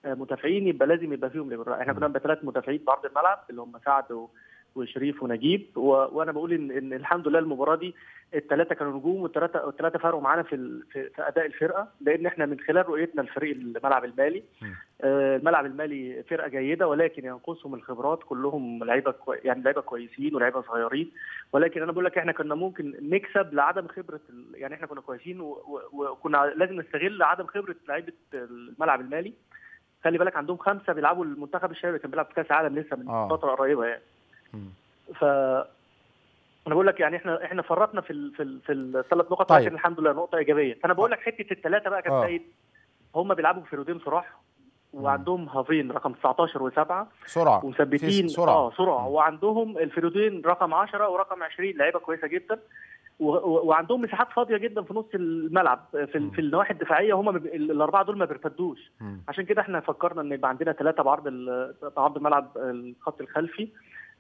مدافعين يبقى لازم يبقى فيهم ليبرو. احنا كنا بثلاث مدافعين بعرض الملعب اللي هم سعد وشريف ونجيب. وانا بقول ان الحمد لله المباراة دي الثلاثة كانوا نجوم، والثلاثة فرقوا معانا في اداء الفرقة، لان احنا من خلال رؤيتنا لفريق الملعب المالي، الملعب المالي فرقه جيدة ولكن ينقصهم الخبرات، كلهم لعيبة يعني لعيبة كويسين ولعيبة صغيرين، ولكن انا بقول لك احنا كنا ممكن نكسب لعدم خبره يعني احنا كنا كويسين وكنا لازم نستغل عدم خبره لعيبة الملعب المالي. خلي بالك عندهم 5 بيلعبوا المنتخب الشبابي، كان بيلعب في كاس العالم لسه من فترة قريبه يعني. ف انا بقول لك يعني احنا فرطنا في الثلاث نقط، لكن الحمد لله نقطة ايجابية. فانا بقول لك حتة الثلاثة بقى كابتن سيد، هم بيلعبوا بفرودين صراحة، وعندهم هافين رقم 19 و7 سرعة ومثبتين سرعة، وعندهم الفرودين رقم 10 ورقم 20 لعيبة كويسة جدا، وعندهم مساحات فاضية جدا في نص الملعب في النواحي الدفاعية. هم الاربعة دول ما بيرتدوش، عشان كده احنا فكرنا ان يبقى عندنا 3 بعرض الملعب الخط الخلفي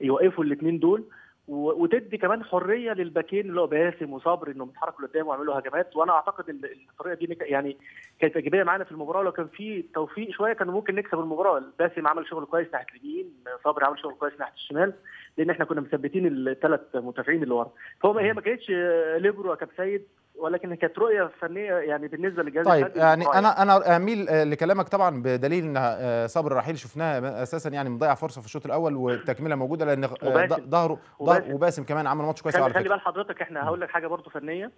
يوقفوا الاثنين دول، وتدي كمان حرية للباكين اللي هو باسم وصبري انهم يتحركوا لقدام ويعملوا هجمات. وانا اعتقد ان الطريقة دي يعني كانت ايجابية معانا في المباراة، لو كان في توفيق شوية كانوا ممكن نكسب المباراة. باسم عمل شغل كويس ناحية اليمين، صبري عمل شغل كويس ناحية الشمال، لان احنا كنا مثبتين الثلاث مدافعين اللي ورا. فهو هي ما كانتش ليبرو يا كابتن سيد، ولكن كانت رؤية فنية يعني بالنسبة للجهاز. طيب يعني انا اميل لكلامك طبعا، بدليل ان صبري رحيل شفناه اساسا يعني مضيع فرصة في الشوط الاول والتكمله موجودة، لان ظهره وباسم كمان عمل ماتش كويس على فكرة. خلي بال حضرتك، احنا هقول لك حاجة برضو فنية.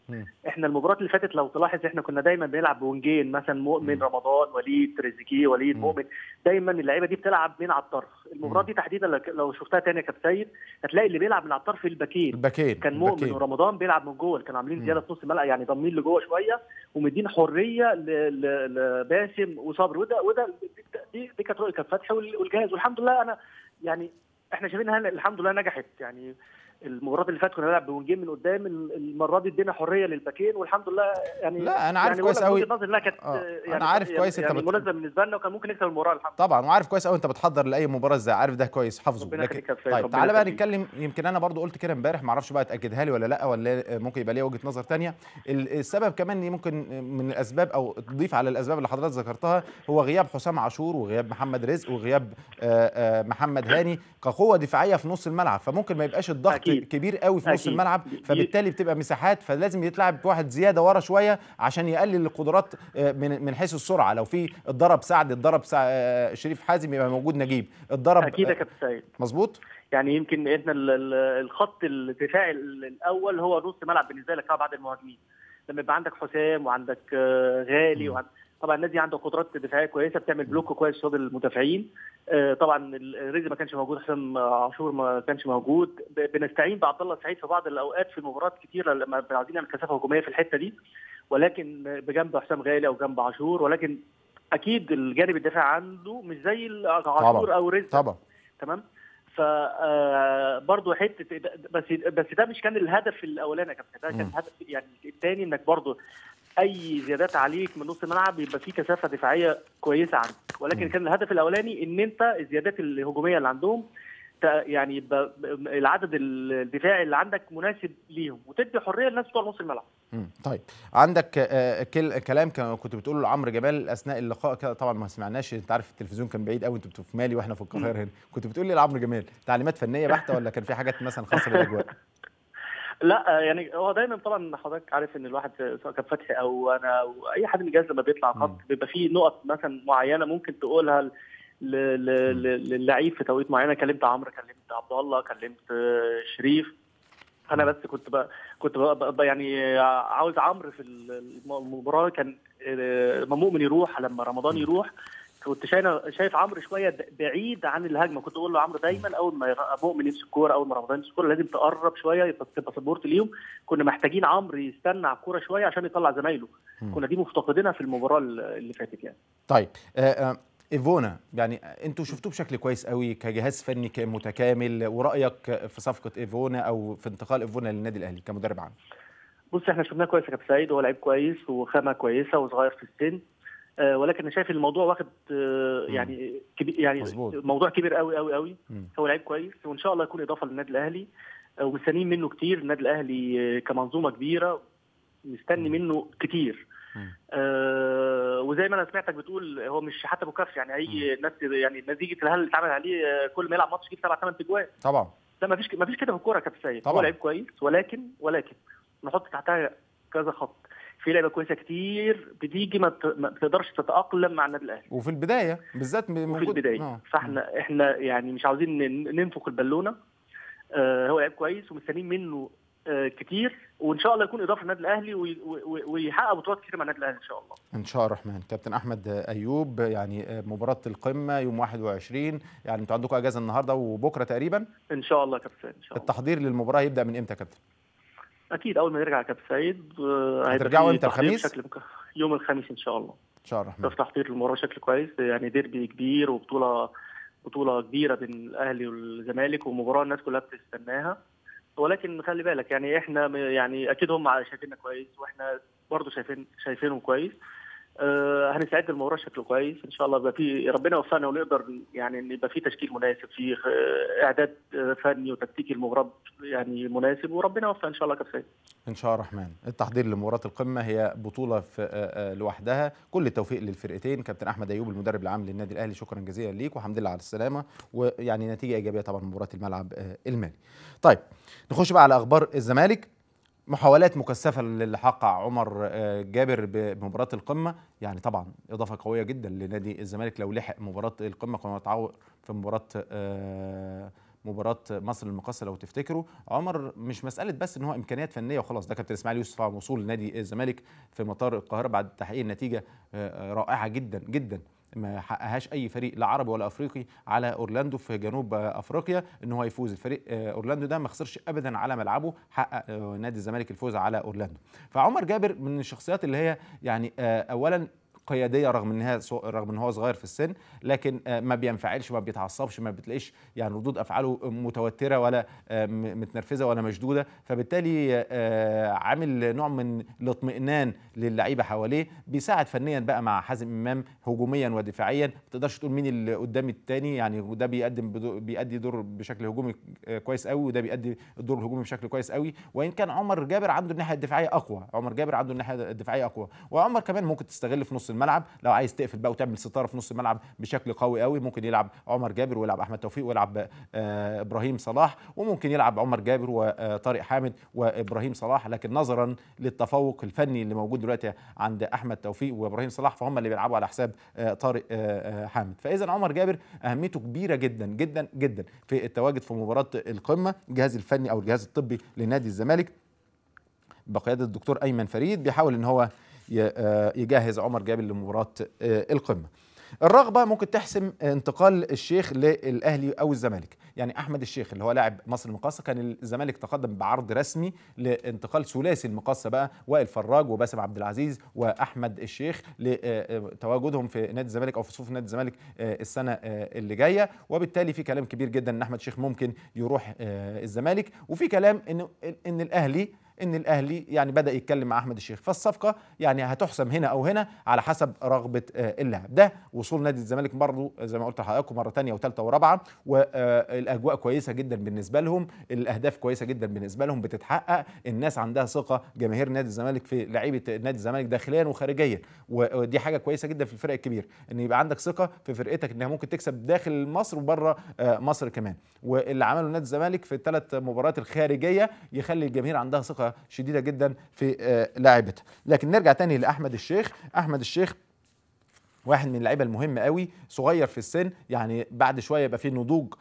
احنا المباراة اللي فاتت لو تلاحظ احنا كنا دايما بنلعب بونجين، مثلا مؤمن رمضان، وليد تريزيجيه، وليد مؤمن، دايما اللعيبة دي بتلعب من على الطرف. المباراة دي تحديدا لو شفتها تاني يا كابتن سيد هتلاقي اللي بيلعب من على الطرف الباكين كان مؤمن ورمضان بيلعب من جوه، كانوا عاملين زيادة في نص الملعب، يعني ضامنين لجوه شوية ومدين حرية لباسم وصبري، وده دي كانت رؤية كابتن فتحي والجهاز، والحمد لله انا يعني احنا شايفينها الحمد لله نجحت. يعني المباراة اللي فاتت كنا بنلعب بونجين من قدام، المرة دي ادينا حرية للباكين والحمد لله. يعني لا انا عارف يعني كويس قوي، كانت يعني انا عارف كويس يعني انت مناسبة بالنسبة لنا، وكان ممكن نكسب المباراة الحمد لله. طبعا، وعارف كويس قوي انت بتحضر لاي مباراة ازاي، عارف ده كويس، حافظه. لكن طيب تعالى بقى نتكلم، يمكن انا برضو قلت كده امبارح، ما اعرفش بقى تاكدها لي ولا لا، ولا ممكن يبقى ليا وجهه نظر ثانية. السبب كمان ممكن من الاسباب او تضيف على الاسباب اللي حضرتك ذكرتها هو غياب حسام عاشور وغياب محمد رزق وغياب محمد هاني كقوة دفاعية في نص الملعب، فممكن ما يبقاش الضغط كبير قوي في نص الملعب، فبالتالي بتبقى مساحات، فلازم يتلعب بواحد زيادة ورا شوية عشان يقلل القدرات من حيث السرعة. لو في اتضرب سعد، اتضرب شريف حازم، يبقى موجود نجيب، اتضرب. اكيد يا كابتن سيد، مظبوط. يعني يمكن احنا الخط الدفاعي الاول هو نص ملعب بالنسبة لك بعد المهاجمين، لما يبقى عندك حسام وعندك غالي وعندك طبعا النادي دي عنده قدرات دفاعية كويسة، بتعمل block كويس قصاد المدافعين. طبعا رزق ما كانش موجود، حسام عاشور ما كانش موجود، بنستعين بعبد الله السعيد في بعض الاوقات في مباريات كتيرة لما عايزين نعمل كثافة هجومية في الحتة دي، ولكن بجنب حسام غالي او جنب عاشور، ولكن اكيد الجانب الدفاعي عنده مش زي عاشور او رزق طبعا. تمام. ف برضه حتة بس ده مش كان الهدف الاولاني يا كابتن، ده كان الهدف يعني الثاني، انك برضه اي زيادات عليك من نص الملعب يبقى في كثافة دفاعية كويسة عندك، ولكن كان الهدف الاولاني ان انت الزيادات الهجومية اللي عندهم يعني يبقى العدد الدفاعي اللي عندك مناسب ليهم، وتدي حرية للناس بتوع نص الملعب. طيب عندك كلام كنت بتقوله لعمرو جمال اثناء اللقاء، طبعا ما سمعناش، انت عارف التلفزيون كان بعيد قوي، انتوا في مالي واحنا في القاهرة هنا، كنت بتقول لي لعمرو جمال تعليمات فنية بحته ولا كان في حاجات مثلا خاصة بالاجواء؟ لا يعني هو دايما طبعا حضرتك عارف ان الواحد سواء كان فتحي او انا او اي حد من الجهاز لما بيطلع خط بيبقى فيه نقط مثلا معينة ممكن تقولها للعيب في توقيت معينة. كلمت عمرو، كلمت عبد الله، كلمت شريف. انا بس كنت بقى يعني عاوز عمرو في المباراة، كان لما مؤمن يروح، لما رمضان يروح، كنت شايف عمرو شوية بعيد عن الهجمة، كنت اقول له عمرو دايما اول ما مؤمن يمسك الكورة، اول ما رمضان يمسك الكورة لازم تقرب شوية، تبقى support ليهم. كنا محتاجين عمرو يستنى على الكورة شوية عشان يطلع زمايله، كنا دي مفتقدينها في المباراة اللي فاتت يعني. طيب ايفونا، يعني انتوا شفتوه بشكل كويس قوي كجهاز فني متكامل، ورايك في صفقة ايفونا او في انتقال ايفونا للنادي الاهلي كمدرب عام؟ بص احنا شفناه كويس يا كابتن سعيد، هو لعيب كويس وخامه كويسة وصغير في السن، ولكن انا شايف الموضوع واخد يعني كبير، يعني مزبوط. موضوع كبير قوي قوي قوي. هو لعيب كويس وان شاء الله يكون اضافه للنادي الاهلي، ومستنيين منه كتير. النادي الاهلي كمنظومة كبيرة مستني منه كتير. وزي ما انا سمعتك بتقول هو مش حتى ابو كف، يعني اي ناس يعني نتيجة الهلال اللي اتعمل عليه كل ما يلعب ماتش يجيب 7 8 اجوان طبعا. لا، ما فيش كده في الكورة يا كابتن سيد. هو لعيب كويس، ولكن نحط تحتها كذا خط. في لعيبة كويسة كتير بتيجي ما بتقدرش تتاقلم مع النادي الاهلي، وفي البداية بالذات موجود في البداية. فاحنا يعني مش عاوزين ننفخ البالونة. هو لعيب كويس ومستنيين منه كتير، وان شاء الله يكون اضافه للنادي الاهلي ويحقق بطولات كتير مع النادي الاهلي ان شاء الله. ان شاء الرحمن. كابتن احمد ايوب، يعني مباراة القمه يوم 21، يعني انتوا عندكم اجازه النهارده وبكره تقريبا؟ ان شاء الله يا كابتن سيد. ان شاء الله. التحضير للمباراة يبدا من امتى يا كابتن؟ اكيد اول ما نرجع يا كابتن سيد. هترجعوا امتى؟ الخميس؟ يوم الخميس ان شاء الله. ان شاء الله الرحمن. تحضير المباراة بشكل كويس، يعني ديربي كبير وبطولة كبيرة بين الاهلي والزمالك، ومباراة الناس كلها بتستناها. ولكن خلي بالك يعني احنا يعني اكيد هم شايفيننا كويس، واحنا برضه شايفينهم كويس. هنستعد للمباراة بشكل كويس ان شاء الله. يبقى في ربنا يوفقنا ونقدر يعني ان يبقى في تشكيل مناسب، في اعداد فني وتكتيكي للمباراة يعني مناسب، وربنا يوفقنا ان شاء الله كابتن. ان شاء الله الرحمن. التحضير لمباراة القمه هي بطوله في لوحدها. كل التوفيق للفرقتين. كابتن احمد ايوب المدرب العام للنادي الاهلي، شكرا جزيلا ليك والحمد لله على السلامة، ويعني نتيجة ايجابية طبعا مباراة الملعب المالي. طيب نخش بقى على اخبار الزمالك. محاولات مكثفة للحاق عمر جابر بمباراة القمة، يعني طبعا إضافة قوية جدا لنادي الزمالك لو لحق مباراة القمة. كنا نتعور في مباراة مصر المقاصة لو تفتكروا. عمر مش مسألة بس إن هو إمكانيات فنية وخلاص، ده كابتن إسماعيل يوسف طبعا وصول نادي الزمالك في مطار القاهرة بعد تحقيق نتيجة رائعة جدا جدا ما حققهاش اي فريق لا عربي ولا افريقي على اورلاندو في جنوب افريقيا، ان هو يفوز. الفريق اورلاندو ده ما خسرش ابدا على ملعبه، حقق نادي الزمالك الفوز على اورلاندو. فعمر جابر من الشخصيات اللي هي يعني اولا قيادية، رغم ان هو صغير في السن، لكن ما بينفعلش، ما بيتعصبش، ما بتلاقيش يعني ردود افعاله متوترة ولا متنرفزه ولا مشدودة، فبالتالي عامل نوع من الاطمئنان للعيبة حواليه. بيساعد فنيا بقى مع حازم امام هجوميا ودفاعيا، ما تقدرش تقول مين اللي قدام الثاني يعني، وده بيأدي دور بشكل هجومي كويس قوي، وده بيأدي الدور الهجومي بشكل كويس قوي. وان كان عمر جابر عنده الناحية الدفاعية اقوى، عمر جابر عنده الناحية الدفاعية اقوى، وعمر كمان ممكن تستغل في نص الملعب لو عايز تقفل بقى وتعمل ستارة في نص الملعب بشكل قوي قوي. ممكن يلعب عمر جابر ويلعب احمد توفيق ويلعب ابراهيم صلاح، وممكن يلعب عمر جابر وطارق حامد وابراهيم صلاح، لكن نظرا للتفوق الفني اللي موجود دلوقتي عند احمد توفيق وابراهيم صلاح فهم اللي بيلعبوا على حساب طارق حامد. فاذا عمر جابر اهميته كبيرة جدا جدا جدا في التواجد في مباراة القمه. الجهاز الفني او الجهاز الطبي لنادي الزمالك بقيادة الدكتور ايمن فريد بيحاول ان هو يجهز عمر جابر لمباراة القمة. الرغبة ممكن تحسم انتقال الشيخ للأهلي أو الزمالك. يعني أحمد الشيخ اللي هو لاعب مصر المقاصة، كان الزمالك تقدم بعرض رسمي لانتقال ثلاثي المقاصة بقى، وائل فراج وباسم عبد العزيز وأحمد الشيخ، لتواجدهم في نادي الزمالك أو في صفوف نادي الزمالك السنة اللي جاية. وبالتالي في كلام كبير جدا إن أحمد الشيخ ممكن يروح الزمالك، وفي كلام إن الأهلي يعني بدأ يتكلم مع أحمد الشيخ، فالصفقة يعني هتحسم هنا أو هنا على حسب رغبة اللاعب. ده وصول نادي الزمالك برضه زي ما قلت لحضراتكم مرة ثانية وثالثة ورابعة، والأجواء كويسة جدا بالنسبة لهم، الأهداف كويسة جدا بالنسبة لهم بتتحقق، الناس عندها ثقة، جماهير نادي الزمالك في لعيبة نادي الزمالك داخليا وخارجيا، ودي حاجة كويسة جدا في الفرق الكبير، إن يبقى عندك ثقة في فرقتك إنها ممكن تكسب داخل مصر وبره مصر كمان. واللي عمله نادي الزمالك في الثلاث مباريات الخارجية يخلي الجماهير عندها ثقة شديدة جدا في لاعبتها. لكن نرجع تاني لأحمد الشيخ. أحمد الشيخ واحد من اللعيبة المهمة قوي، صغير في السن، يعني بعد شوية يبقى فيه نضوج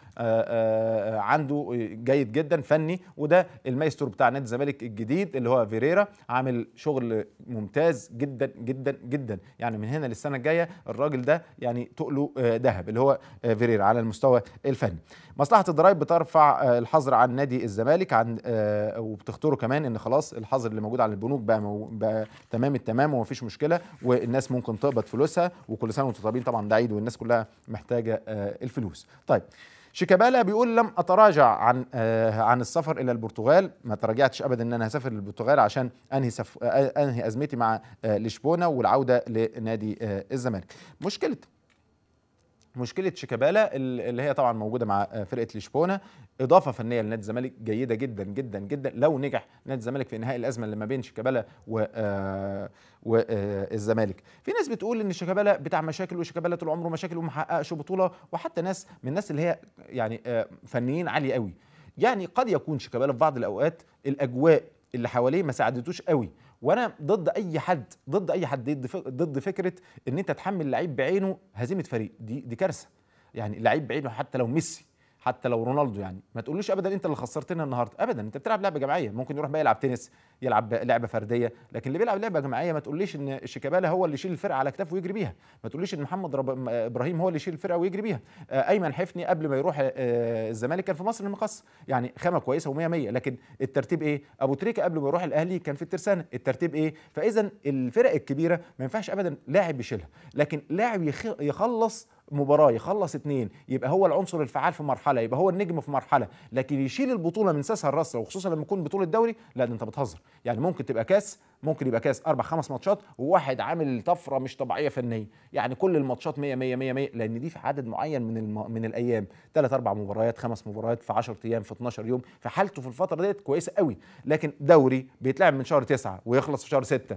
عنده جيد جدا فني، وده المايسترو بتاع نادي الزمالك الجديد اللي هو فيريرا، عامل شغل ممتاز جدا جدا جدا. يعني من هنا للسنة الجاية الراجل ده يعني تقله ذهب اللي هو فيريرا على المستوى الفني. مصلحة الضرايب بترفع الحظر عن نادي الزمالك عن وبتختاره كمان ان خلاص الحظر اللي موجود على البنوك بقى تمام التمام ومفيش مشكلة، والناس ممكن تقبض فلوسها، وكل سنة وانتم طيبين طبعا، ده عيد والناس كلها محتاجه الفلوس. طيب شيكابالا بيقول لم اتراجع عن السفر الى البرتغال، ما تراجعتش ابدا ان انا هسافر للبرتغال عشان انهي ازمتي مع لشبونه والعودة لنادي الزمالك. مشكلة شيكابالا اللي هي طبعا موجودة مع فرقه لشبونه، اضافه فنية لنادي الزمالك جيدة جدا جدا جدا لو نجح نادي الزمالك في انهاء الازمة اللي ما بين شيكابالا والزمالك. في ناس بتقول ان شيكابالا بتاع مشاكل، وشيكابالا طول عمره مشاكل وما حققش بطوله، وحتى ناس من الناس اللي هي يعني فنيين عالي قوي يعني قد يكون شيكابالا في بعض الاوقات الاجواء اللي حواليه ما ساعدتوش قوي، وانا ضد اي حد، ضد اي حد، ضد فكرة ان انت تحمل لعيب بعينه هزيمة فريق، دي كارثة. يعني لعيب بعينه حتى لو ميسي حتى لو رونالدو، يعني ما تقولوش ابدا انت اللي خسرتنا النهارده، ابدا. انت بتلعب لعبه جماعية، ممكن يروح بقى يلعب تنس، يلعب لعبه فردية، لكن اللي بيلعب لعبه جماعية ما تقوليش ان شيكابالا هو اللي يشيل الفرقة على كتافه ويجري بيها، ما تقوليش ان محمد ابراهيم هو اللي يشيل الفرقة ويجري بيها. ايمن حفني قبل ما يروح الزمالك كان في مصر المقص، يعني خامة كويسة و100 100، لكن الترتيب ايه؟ ابو تريكه قبل ما يروح الاهلي كان في الترسانه، الترتيب ايه؟ فاذا الفرق الكبيرة ما ينفعش ابدا لاعب يشيلها، لكن لاعب يخلص مباراة، يخلص 2، يبقى هو العنصر الفعال في مرحلة، يبقى هو النجم في مرحلة، لكن يشيل البطولة من ساسها لراسها، وخصوصا لما يكون بطوله دوري، لا ده انت بتهزر. يعني ممكن تبقى كاس، ممكن يبقى كاس 4 5 ماتشات وواحد عامل طفرة مش طبيعية فنية، يعني كل الماتشات 100 100 100 100، لان دي في عدد معين من الايام، 3 4 مباريات، 5 مباريات في 10 ايام، في 12 يوم، فحالته في الفترة ديت كويسة قوي. لكن دوري بيتلعب من شهر 9 ويخلص في شهر 6،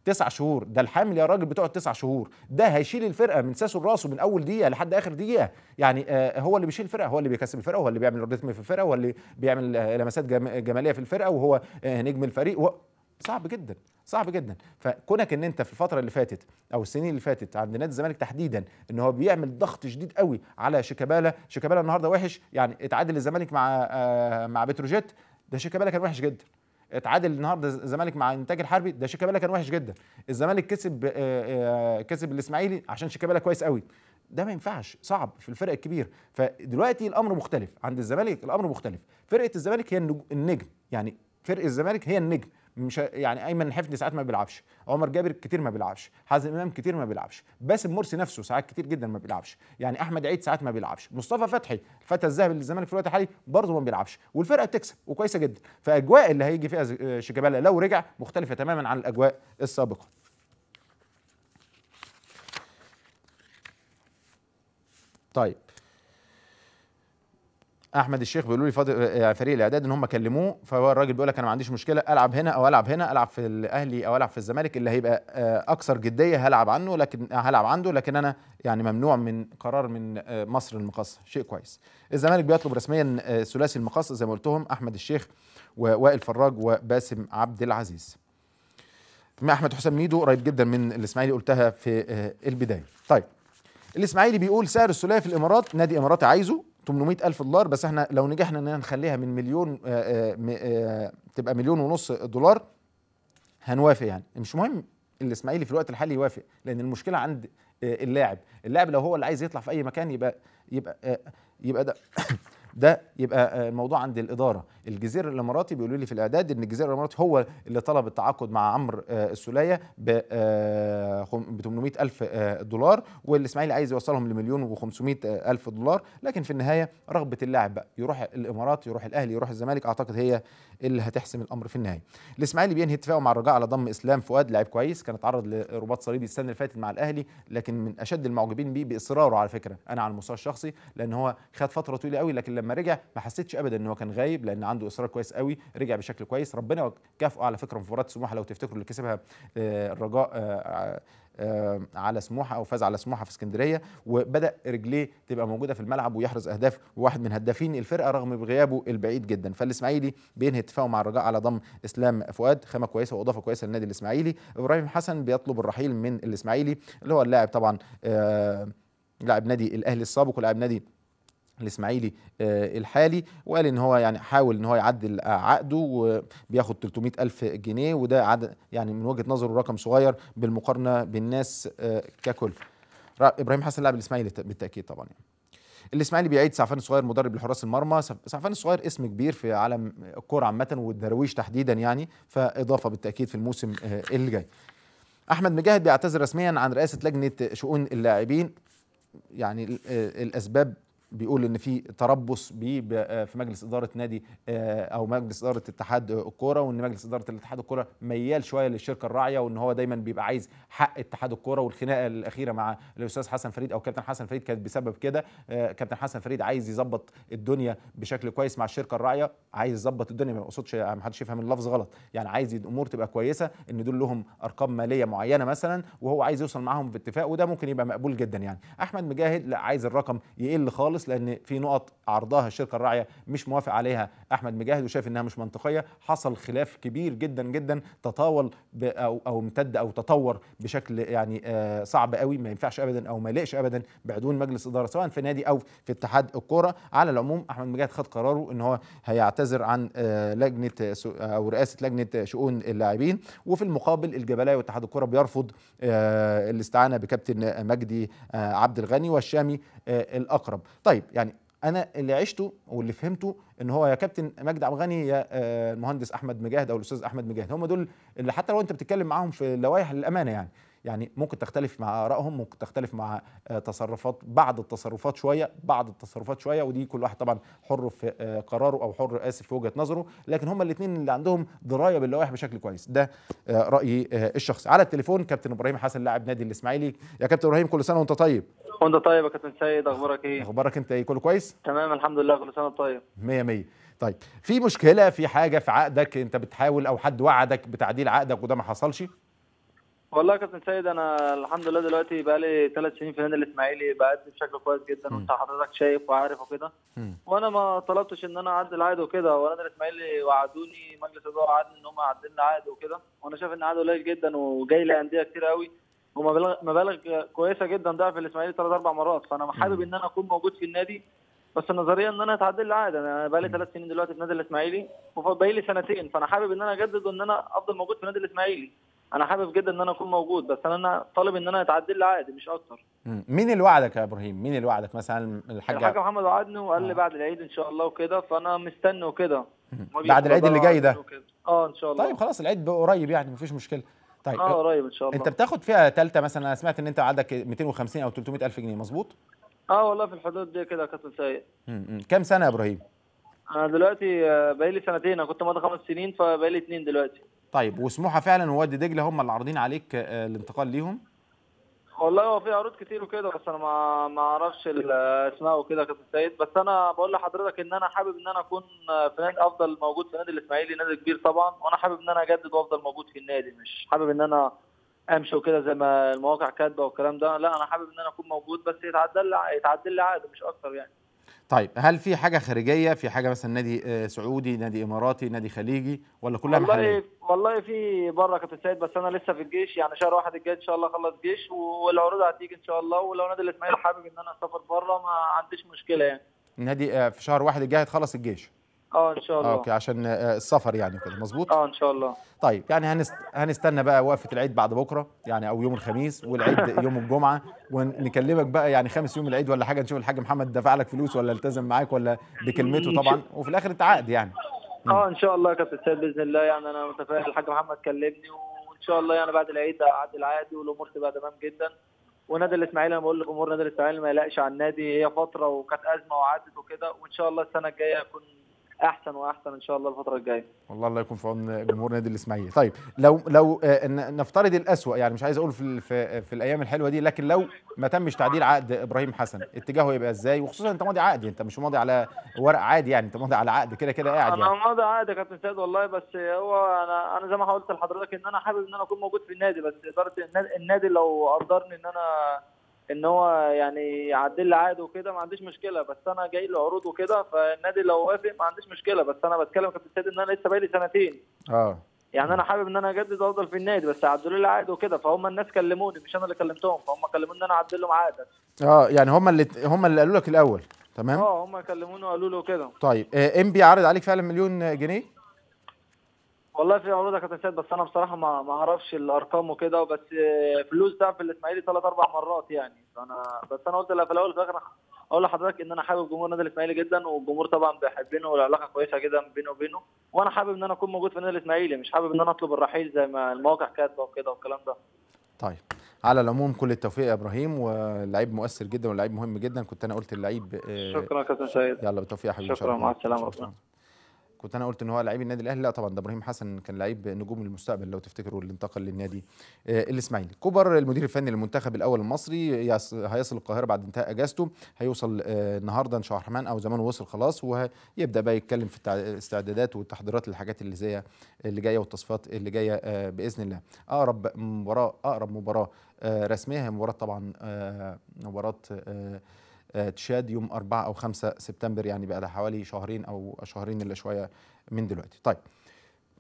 9 شهور، ده الحامل يا راجل بتقعد 9 شهور، ده هيشيل الفرقة من ساسه لراسه من اول دقيقة لحد اخر دقيقة. يعني هو اللي بيشيل الفرقة، هو اللي بيكسب الفرقة، هو اللي بيعمل الريتم في الفرقة، هو اللي بيعمل لمسات جمالية في الفرقة، وهو نجم الفريق. صعب جدا، صعب جدا. فكونك ان انت في الفترة اللي فاتت او السنين اللي فاتت عند نادي الزمالك تحديدا ان هو بيعمل ضغط شديد قوي على شيكابالا، شيكابالا النهارده وحش، يعني اتعادل الزمالك مع بتروجيت، ده شيكابالا كان وحش جدا. اتعادل النهارده الزمالك مع الانتاج الحربي، ده شيكابالا كان وحش جدا. الزمالك كسب الاسماعيلي عشان شيكابالا كويس قوي، ده ما ينفعش، صعب في الفرق الكبير. فدلوقتي الامر مختلف عند الزمالك، الامر مختلف. فرقه الزمالك هي النجم، يعني فرقه الزمالك هي النجم، مش يعني ايمن حفني ساعات ما بيلعبش، عمر جابر كتير ما بيلعبش، حازم امام كتير ما بيلعبش، باسم مرسي نفسه ساعات كتير جدا ما بيلعبش، يعني احمد عيد ساعات ما بيلعبش، مصطفى فتحي الفتى الذهبي للزمالك في الوقت الحالي برضه ما بيلعبش، والفرقة بتكسب وكويسة جدا. فاجواء اللي هيجي فيها شيكابالا لو رجع مختلفة تماما عن الاجواء السابقة. طيب احمد الشيخ بيقولوا لي فريق الاعداد ان هم كلموه، فهو الراجل بيقول لك انا ما عنديش مشكلة العب هنا او العب هنا، العب في الاهلي او العب في الزمالك، اللي هيبقى اكثر جدية هلعب عنه، لكن هلعب عنده، لكن انا يعني ممنوع من قرار من مصر المقاصه. شيء كويس. الزمالك بيطلب رسميا ثلاثي المقاصه زي ما قلتهم، احمد الشيخ ووائل فراج وباسم عبد العزيز. احمد حسام ميدو قريب جدا من الاسماعيلي، قلتها في البداية. طيب الاسماعيلي بيقول سعر الثلاثي في الامارات، نادي اماراتي عايزه 800,000 دولار، بس احنا لو نجحنا ان نخليها من مليون تبقى 1.5 مليون دولار هنوافق. يعني مش مهم الاسماعيلي في الوقت الحالي يوافق، لان المشكلة عند اللاعب، اللاعب لو هو اللي عايز يطلع في اي مكان يبقى يبقى يبقى ده ده يبقى الموضوع عند الادارة. الجزيرة الاماراتي بيقولوا لي في الاعداد ان الجزيرة الاماراتي هو اللي طلب التعاقد مع عمرو السوليه ب 800,000 دولار، والاسماعيلي عايز يوصلهم ل1,500,000 دولار، لكن في النهاية رغبة اللاعب بقى يروح الامارات، يروح الاهلي، يروح الزمالك، اعتقد هي اللي هتحسم الامر في النهاية. الاسماعيلي بينهي اتفاقه مع الرجاء على ضم اسلام فؤاد، لاعب كويس كان اتعرض لرباط صليبي السنة اللي فاتت مع الاهلي، لكن من اشد المعجبين بيه باصراره على فكرة انا على المستوى الشخصي، لان هو خد فترة طويلة قوي، لكن لما رجع ما حسيتش ابدا ان هو كان غايب، لان عنده اصرار كويس قوي، رجع بشكل كويس. ربنا كافئه على فكرة في مباراة سموحه لو تفتكروا اللي كسبها الرجاء على سموحه او فاز على سموحه في اسكندرية، وبدا رجليه تبقى موجودة في الملعب ويحرز اهداف، وواحد من هدافين الفرقة رغم غيابه البعيد جدا. فالاسماعيلي بينهي اتفاقه مع الرجاء على ضم اسلام فؤاد، خامة كويسة واضافه كويسة للنادي الاسماعيلي. ابراهيم حسن بيطلب الرحيل من الاسماعيلي، اللي هو اللاعب طبعا لاعب نادي الاهلي السابق ولاعب نادي الاسماعيلي الحالي، وقال ان هو يعني حاول ان هو يعدل عقده وبياخد 300,000 جنيه، وده عدد يعني من وجهة نظره رقم صغير بالمقارنة بالناس ككل. ابراهيم حسن لاعب الاسماعيلي بالتاكيد طبعا. يعني الاسماعيلي بيعيد سعفان الصغير مدرب لحراس المرمى. سعفان الصغير اسم كبير في عالم الكورة عامة والدراويش تحديدا يعني، فاضافة بالتاكيد في الموسم اللي جاي. احمد مجاهد بيعتذر رسميا عن رئاسة لجنة شؤون اللاعبين، يعني الاسباب بيقول ان في تربص بيه في مجلس ادارة نادي او مجلس ادارة اتحاد الكورة، وان مجلس ادارة الاتحاد الكورة ميال شوية للشركة الراعيه، وان هو دايما بيبقى عايز حق اتحاد الكورة. والخناقه الاخيرة مع الاستاذ حسن فريد او كابتن حسن فريد كانت بسبب كده. كابتن حسن فريد عايز يظبط الدنيا بشكل كويس مع الشركة الراعيه، عايز يظبط الدنيا، ما اقصدش ما حدش يفهم اللفظ غلط، يعني عايز الامور تبقى كويسة، ان دول لهم ارقام ماليه معينة مثلا، وهو عايز يوصل معاهم في اتفاق، وده ممكن يبقى مقبول جدا. يعني احمد مجاهد لا، عايز الرقم يقل خالص، خالص، لان في نقط عرضها الشركة الراعيه مش موافق عليها احمد مجاهد وشايف انها مش منطقية. حصل خلاف كبير جدا جدا تطاول او امتد او تطور بشكل يعني صعب قوي، ما ينفعش ابدا او ما يليقش ابدا بعدون مجلس ادارة سواء في نادي او في اتحاد الكورة. على العموم احمد مجاهد خد قراره ان هو هيعتذر عن لجنة او رئاسة لجنة شؤون اللاعبين، وفي المقابل الجبلايه واتحاد الكورة بيرفض الاستعانة بكابتن مجدي عبد الغني والشامي الاقرب. طيب يعني انا اللي عشته واللي فهمته ان هو يا كابتن مجدي عبد الغني يا المهندس احمد مجاهد او الاستاذ احمد مجاهد، هم دول اللي حتى لو انت بتتكلم معاهم في اللوائح للامانة يعني ممكن تختلف مع ارائهم، ممكن تختلف مع تصرفات بعض التصرفات شوية، ودي كل واحد طبعا حر في قراره او حر اسف في وجهه نظره، لكن هم الاثنين اللي عندهم دراية باللوائح بشكل كويس. ده رايي الشخصي. على التليفون كابتن ابراهيم حسن لاعب نادي الاسماعيلي. يا كابتن ابراهيم كل سنة وانت طيب. وانت طيب يا كابتن سيد، اخبارك ايه؟ اخبارك انت ايه؟ كله كويس؟ تمام الحمد لله، كل سنة وانت طيب. 100 100. طيب في مشكلة، في حاجة في عقدك انت بتحاول او حد وعدك بتعديل عقدك وده ما حصلش؟ والله يا كابتن سيد انا الحمد لله دلوقتي بقى لي 3 سنين في النادي الاسماعيلي، بأدي بشكل كويس جدا وانت حضرتك شايف وعارف وكده، وانا ما طلبتش ان انا اعدل عقد وكده، والنادي الاسماعيلي وعدوني، مجلس الادارة وعدني ان هم يعدلوا لي عقد وكده، وانا شايف ان عقد قليل جدا وجاي لي اندية كتير قوي ومبالغ كويسة جدا ضعف الاسماعيلي 3-4 مرات، فانا حابب ان انا اكون موجود في النادي، بس النظرية ان انا اتعدل لي عقد. انا بقى لي 3 سنين دلوقتي في النادي الاسماعيلي وباقي لي 2 سنين، فانا حابب ان انا اجدد وان انا افضل موجود في النادي الاسماعيلي. انا حابب جدا ان انا اكون موجود، بس انا طالب ان انا اتعدل لي عقد مش اكتر. مين اللي وعدك يا ابراهيم؟ مين اللي وعدك؟ مثلا الحاج محمد وعدني وقال لي بعد العيد ان شاء الله وكده، فانا مستني وكده. بعد العيد اللي جاي ده؟ ان شاء الله. طيب خلاص العيد قريب يعني مفيش مشكلة. طيب قريب ان شاء الله. انت بتاخد فئة ثالثة مثلا، انا سمعت ان انت عندك 250 او 300 الف جنيه، مظبوط؟ والله في الحدود دي كده يا كابتن سيد. كام سنة يا ابراهيم؟ انا دلوقتي بقالي 2 سنين، انا كنت ماضي 5 سنين فبقالي 2 دلوقتي. طيب وسموحه فعلا ووادي دجله هم اللي عارضين عليك الانتقال ليهم؟ والله هو في عروض كتير وكده، بس انا ما اعرفش الاسماء وكده يا كابتن سيد، بس انا بقول لحضرتك ان انا حابب ان انا اكون في نادي، افضل موجود في نادي الاسماعيلي، نادي كبير طبعا، وانا حابب ان انا اجدد وافضل موجود في النادي، مش حابب ان انا امشي وكده زي ما المواقع كاتبه والكلام ده، لا انا حابب ان انا اكون موجود بس يتعدل لي عقد مش اكتر يعني. طيب هل في حاجة خارجية، في حاجة مثلا نادي سعودي، نادي اماراتي، نادي خليجي، ولا كلها محليه؟ والله في بره كابتن سيد، بس انا لسه في الجيش، يعني شهر 1 الجاي ان شاء الله اخلص جيش والعروض هتيجي ان شاء الله، ولو نادي الاسماعيلي حابب ان انا اسافر بره ما عنديش مشكلة يعني. النادي في شهر 1 الجاي هتخلص الجيش؟ ان شاء الله. okay، عشان السفر يعني كده، مظبوط؟ ان شاء الله. طيب يعني هنستنى بقى وقفه العيد بعد بكره يعني، او يوم الخميس، والعيد يوم الجمعة، ونكلمك بقى يعني 5 يوم العيد ولا حاجة، نشوف الحاج محمد دفع لك فلوس ولا التزم معاك ولا بكلمته طبعا، وفي الاخر انت عقد يعني. ان شاء الله يا كابتن سيد باذن الله، يعني انا متفائل، الحاج محمد كلمني وان شاء الله يعني بعد العيد اعدل عقدي والامور تبقى تمام جدا. ونادي الاسماعيلي انا بقول لجمهور نادي الاسماعيلي ما يقلقش على النادي، هي فترة وكانت ازمة وعدت وكده، وان شاء الله السنة الجاية اكون احسن واحسن ان شاء الله الفترة الجاية. والله الله يكون في عون جمهور نادي الاسماعيلي. طيب لو نفترض الاسوأ، يعني مش عايز اقول في الايام الحلوة دي، لكن لو ما تمش تعديل عقد ابراهيم حسن اتجاهه يبقى ازاي؟ وخصوصا انت ماضي عقد، انت مش ماضي على ورق عادي يعني، انت ماضي على عقد كده كده قاعد يعني. انا ماضي عقد يا كابتن سيد والله، بس هو انا زي ما قلت لحضرتك ان انا حابب ان انا اكون موجود في النادي، بس ادارة النادي لو قدرني ان هو يعني يعدل لي عقد وكده ما عنديش مشكلة، بس انا جاي له عروض وكده، فالنادي لو وافق ما عنديش مشكلة، بس انا بتكلم كابتن سيد ان انا لسه بقالي 2 سنين. يعني انا حابب ان انا اجدد وافضل في النادي، بس عدلوا لي عقد وكده، فهم الناس كلموني مش انا اللي كلمتهم، فهم كلموني ان انا اعدل لهم عقدك. يعني هم اللي قالوا لك الاول، تمام؟ هم كلموني وقالوا له كده. طيب انبي عرض عليك فعلا 1,000,000 جنيه؟ والله في عروض يا كابتن سيد، بس انا بصراحة ما اعرفش الارقام وكده، بس فلوس ضعف الاسماعيلي 3-4 مرات يعني، فانا بس انا قلت في الاول وفي الاخر اقول لحضرتك ان انا حابب جمهور النادي الاسماعيلي جدا، والجمهور طبعا بيحبني والعلاقة كويسة جدا بيني وبينه، وانا حابب ان انا اكون موجود في النادي الاسماعيلي، مش حابب ان انا اطلب الرحيل زي ما المواقع كاتبه وكده والكلام ده. طيب على العموم كل التوفيق يا ابراهيم، واللعيب مؤثر جدا واللعيب مهم جدا، كنت انا قلت اللعيب. شكرا يا كابتن سيد. يلا بالتوفيق يا حبيبي. شكرا، مع السلامة. كنت انا قلت ان هو لعيب النادي الاهلي، لا طبعا ده ابراهيم حسن كان لعيب نجوم المستقبل لو تفتكروا، اللي انتقل للنادي الاسماعيلي. كوبر المدير الفني للمنتخب الاول المصري هيصل القاهرة بعد انتهاء اجازته، هيوصل النهارده ان شاء الله الرحمن، او زمان وصل خلاص، وهيبدا بقى يتكلم في الاستعدادات والتحضيرات للحاجات اللي زي اللي جاية والتصفيات اللي جاية باذن الله. اقرب مباراة رسمية هي مباراة طبعا مباراة تشاد يوم 4 أو 5 سبتمبر، يعني بقى لها حوالي شهرين أو شهرين إلا شوية من دلوقتي. طيب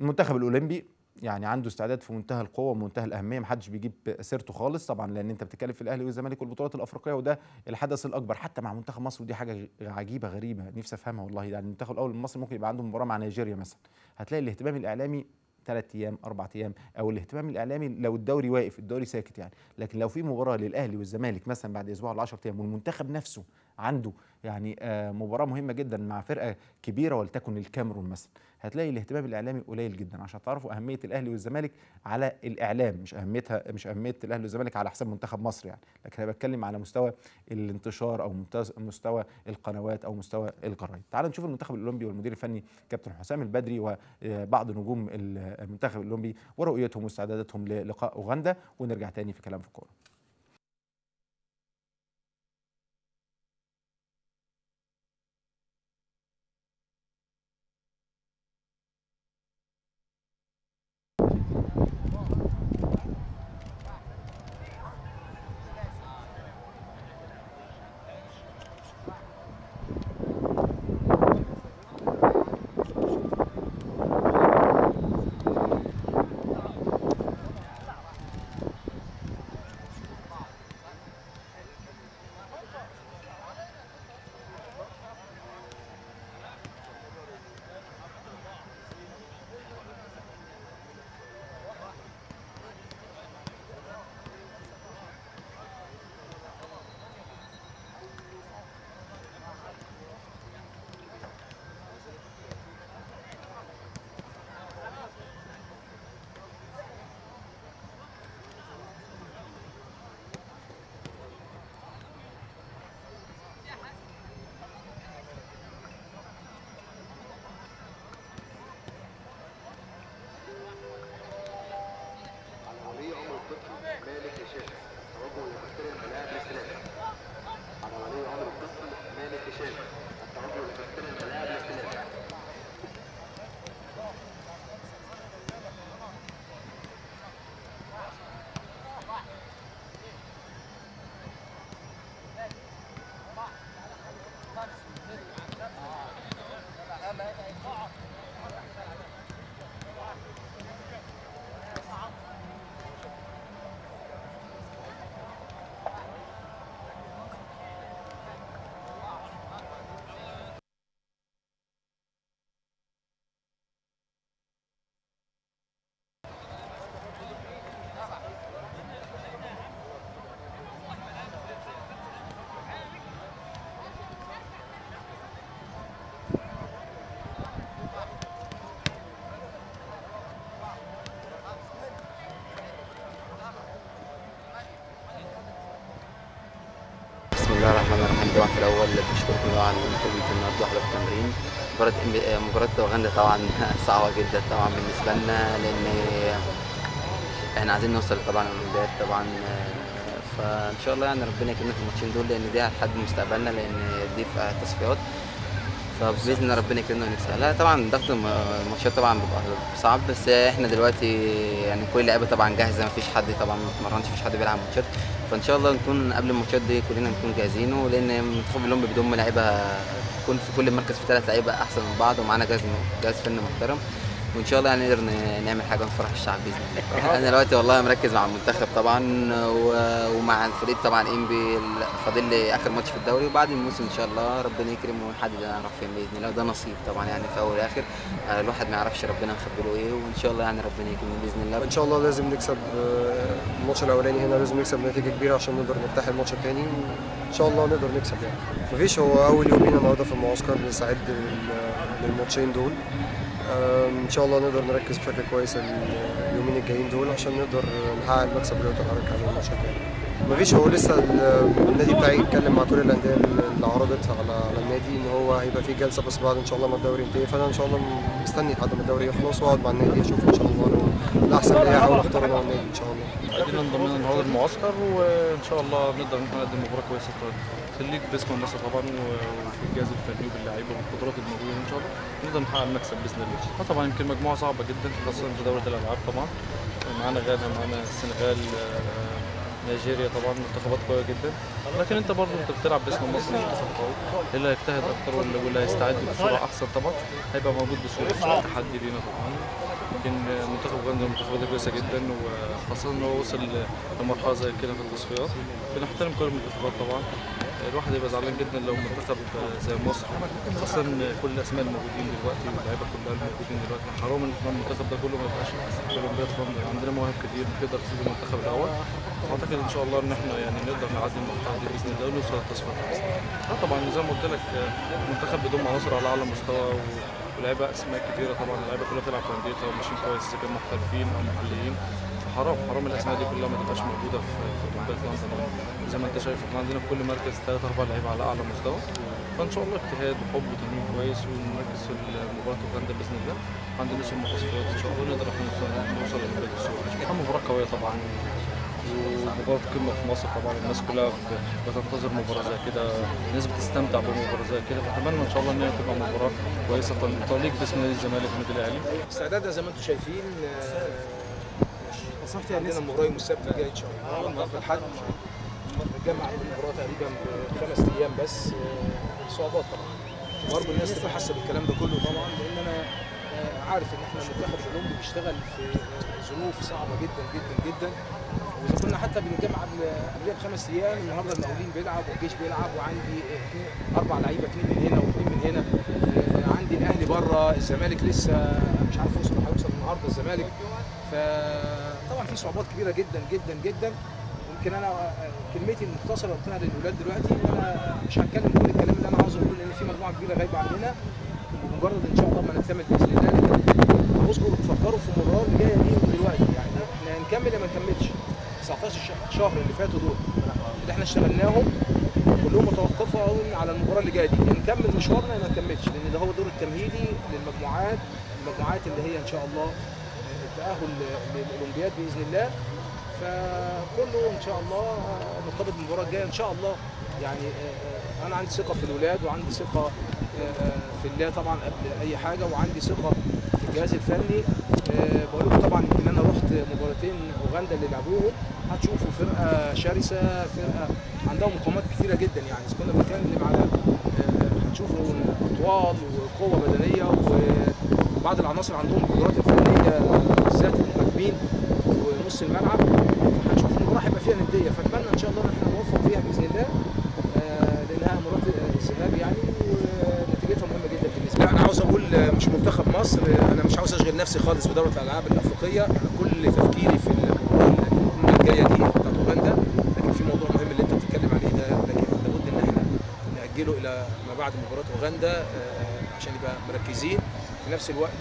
المنتخب الأولمبي يعني عنده استعداد في منتهى القوة ومنتهى الاهمية، محدش بيجيب سيرته خالص طبعا، لان انت بتتكلم في الاهلي والزمالك والبطولات الافريقية وده الحدث الاكبر حتى مع منتخب مصر، ودي حاجة عجيبة غريبة نفسي افهمها والله. يعني المنتخب الاول المصري ممكن يبقى عنده مباراة مع نيجيريا مثلا، هتلاقي الاهتمام الاعلامي 3 ايام 4 ايام، او الاهتمام الاعلامي لو الدوري واقف الدوري ساكت يعني، لكن لو في مباراة للاهلي والزمالك مثلا بعد اسبوع ولا 10 ايام والمنتخب نفسه عنده يعني مباراة مهمة جدا مع فرقه كبيرة ولتكن الكاميرون مثلا، هتلاقي الاهتمام الاعلامي قليل جدا. عشان تعرفوا اهمية الاهلي والزمالك على الاعلام، مش اهميتها، مش اهمية الاهلي والزمالك على حساب منتخب مصر يعني، لكن انا بتكلم على مستوى الانتشار او مستوى القنوات او مستوى الجرايد. تعال نشوف المنتخب الاولمبي والمدير الفني كابتن حسام البدري وبعض نجوم المنتخب الاولمبي ورؤيتهم واستعداداتهم للقاء اوغندا، ونرجع تاني في كلام في الكورة. بسم الله الرحمن الرحيم. طبعا في الاول بشكركم طبعا على النهارده حضرتك التمرين. مباراة اوغندا طبعا صعبة جدا طبعا بالنسبة لنا، لان احنا عايزين نوصل طبعا الاولمبياد طبعا، فان شاء الله يعني ربنا يكرمنا في الماتشين دول، لان دي هتحدد مستقبلنا، لان دي في تصفيات، فباذن الله ربنا يكرمنا ونكسب. لا طبعا ضغط الماتشات طبعا بيبقى صعب، بس احنا دلوقتي يعني كل اللعيبة طبعا جاهزة، مفيش حد طبعا ما اتمرنش، مفيش حد بيلعب ماتشات، فان شاء الله نكون قبل الماتشات دي كلنا نكون جاهزين، ولان المنتخب الاولمبي بيضم لعيبة، يكون في كل مركز في 3 لعيبة احسن من بعض، ومعانا جهاز فني محترم، وان شاء الله يعني نقدر نعمل حاجة ونفرح الشعب باذن الله. انا دلوقتي والله مركز مع المنتخب طبعا ومع الفريق طبعا انبي، فاضل لي اخر ماتش في الدوري، وبعد الموسم ان شاء الله ربنا يكرم ونحدد انا هروح فين باذن الله، وده نصيب طبعا يعني في اول واخر الواحد ما يعرفش ربنا مخبي له ايه، وان شاء الله يعني ربنا يكرم باذن الله. ان شاء الله لازم نكسب الماتش الاولاني هنا، لازم نكسب نتيجة كبيرة عشان نقدر نفتح الماتش الثاني، ان شاء الله نقدر نكسب يعني. مفيش، هو اول يوم لينا النهارده في المعسكر بنستعد للماتشين دول، ان شاء الله نقدر نركز بشكل كويس اليومين الجايين دول عشان نقدر نحقق المكسب اللي اتحرك عليه الماتش الجاي. مفيش، هو لسه النادي بتاعي اتكلم مع كل الاندية اللي عرضت على النادي ان هو هيبقى في جلسه، بس بعد ان شاء الله ما الدوري ينتهي، فانا ان شاء الله مستني لحد ما الدوري يخلص واقعد مع النادي اشوف ان شاء الله لو الاحسن ليا احاول اختار انا والنادي ان شاء الله. ادينا انضمينا النهارده المعسكر، وان شاء الله نقدر نقدم مباراة كويسة تليق باسم مصر طبعا، وفي الجهاز الفني وباللعيبه والقدرات الموجودة ان شاء الله نقدر نحقق المكسب باذن الله. طبعا يمكن مجموعة صعبة جدا خاصة في دوره الالعاب، طبعا معانا غانا، معانا السنغال، نيجيريا، طبعا منتخبات قوية جدا، لكن انت برضه انت بتلعب باسم مصر، منتخب قوي، اللي هيجتهد اكتر واللي هيستعد بصورة احسن طبعا هيبقى موجود بصورة ان شاء الله. تحدي لينا طبعا، لكن منتخب اوغندا من المنتخبات كويسة جدا، وخاصة ان هو وصل لمرحلة زي كده في التصفيات. بنحترم كل المنتخبات طبعا، الواحد يبقى زعلان جدا لو منتخب زي مصر، خاصة كل الاسماء الموجودين دلوقتي واللعيبة كلها الموجودين دلوقتي، حرام ان المنتخب ده كله ما يبقاش في اولمبياد لندن. عندنا مواهب كتير تقدر تسيب المنتخب الاول، اعتقد ان شاء الله ان احنا يعني نقدر نعدي المرحلة دي باذن الله ونوصل للتصفيات. طبعا زي ما قلت لك المنتخب بيضم عناصر على اعلى مستوى ولاعيبه اسماء كتيرة طبعا، اللعيبة كلها بتلعب في انديتها وماشيين كويس اذا كانوا محترفين او محليين، فحرام حرام الاسماء دي كلها ما تبقاش موجودة في اولمبياد لندن. زي ما انت شايف احنا عندنا في كل مركز 3 4 لعيبة على اعلى مستوى، فان شاء الله اجتهاد وحب وتمرين كويس ونركز في مباراة اوغندا باذن الله، عندنا نوصل للتصفيات ان شاء الله نقدر احنا نوصل للاولمبياد السعودية. مباراة قوية طبعا ومباراة قمة في مصر طبعا، الناس كلها بتنتظر مباراة زي كده، الناس بتستمتع بمباراة زي كده، فأتمنى إن شاء الله إن هي تبقى مباراة كويسة تليق باسم نادي الزمالك والنادي الأهلي. استعدادنا زي ما أنتم شايفين، عندنا المباراة يوم السبت الجاي إن شاء الله، النهارده الأحد، نتجمع قبل المباراة تقريبا ب5 أيام بس. صعوبات طبعا، وأرجو الناس تبقى حاسة بالكلام ده كله طبعا، لأن أنا عارف إن إحنا المنتخب الأولمبي بيشتغل في ظروف صعبة جدا جدا جدا، وإذا كنا حتى بنتجمع قبلها ب5 أيام، النهارده المقاولين بيلعب والجيش بيلعب، وعندي 4 لعيبة، 2 من هنا و2 من هنا، عندي الأهلي بره، الزمالك لسه مش عارف وصل هيوصل النهارده الزمالك، فطبعا في صعوبات كبيرة جدا جدا جدا. يمكن أنا كلمتي المختصرة قلتها للولاد دلوقتي، إن أنا مش هتكلم كل الكلام اللي أنا عاوز أقوله، لأن في مجموعة كبيرة غايبة عننا، بمجرد إن شاء الله ما نكتمل بإذن الله. لكن عاوزكم تفكروا في المباراة اللي جاية دي من دلوقتي، يعني إحنا هنكمل يا ما نكملش. 19 شهر اللي فاتوا دول اللي احنا اشتغلناهم كلهم متوقفه على المباراة اللي جاية دي، يا نكمل مشوارنا يا ما نكملش، لان ده هو الدور التمهيدي للمجموعات، المجموعات اللي هي ان شاء الله التاهل للاولمبياد باذن الله. فكله ان شاء الله مرتبط بالمباراة الجاية ان شاء الله. يعني انا عندي ثقة في الاولاد، وعندي ثقة في الله طبعا قبل اي حاجة، وعندي ثقة في الجهاز الفني. بقول لكم طبعا ان انا رحت مباراتين اوغندا اللي لعبوهم، هتشوفوا فرقه شرسة، فرقه عندها مقاومات كثيرة جدا، يعني اذا كنا بنتكلم على هتشوفوا اطوال وقوه بدنية، وبعض العناصر عندهم القدرات الفنية بالذات المهاجمين ونص الملعب، هنشوف المباراة هيبقى فيها نديه، فاتمنى ان شاء الله ان احنا نوفق فيها باذن الله، لانها مباراة الذهاب يعني ونتيجتها مهمة جدا بالنسبة لي. انا عاوز اقول مش منتخب مصر، انا مش عاوز اشغل نفسي خالص بدوره الالعاب الافريقية، انا كل تفكيري في المباراة الجاية دي بتاعت اوغندا، لكن في موضوع مهم اللي انت بتتكلم عليه ده، لكن لابد ان احنا ناجله الى ما بعد مباراة اوغندا عشان نبقى مركزين. في نفس الوقت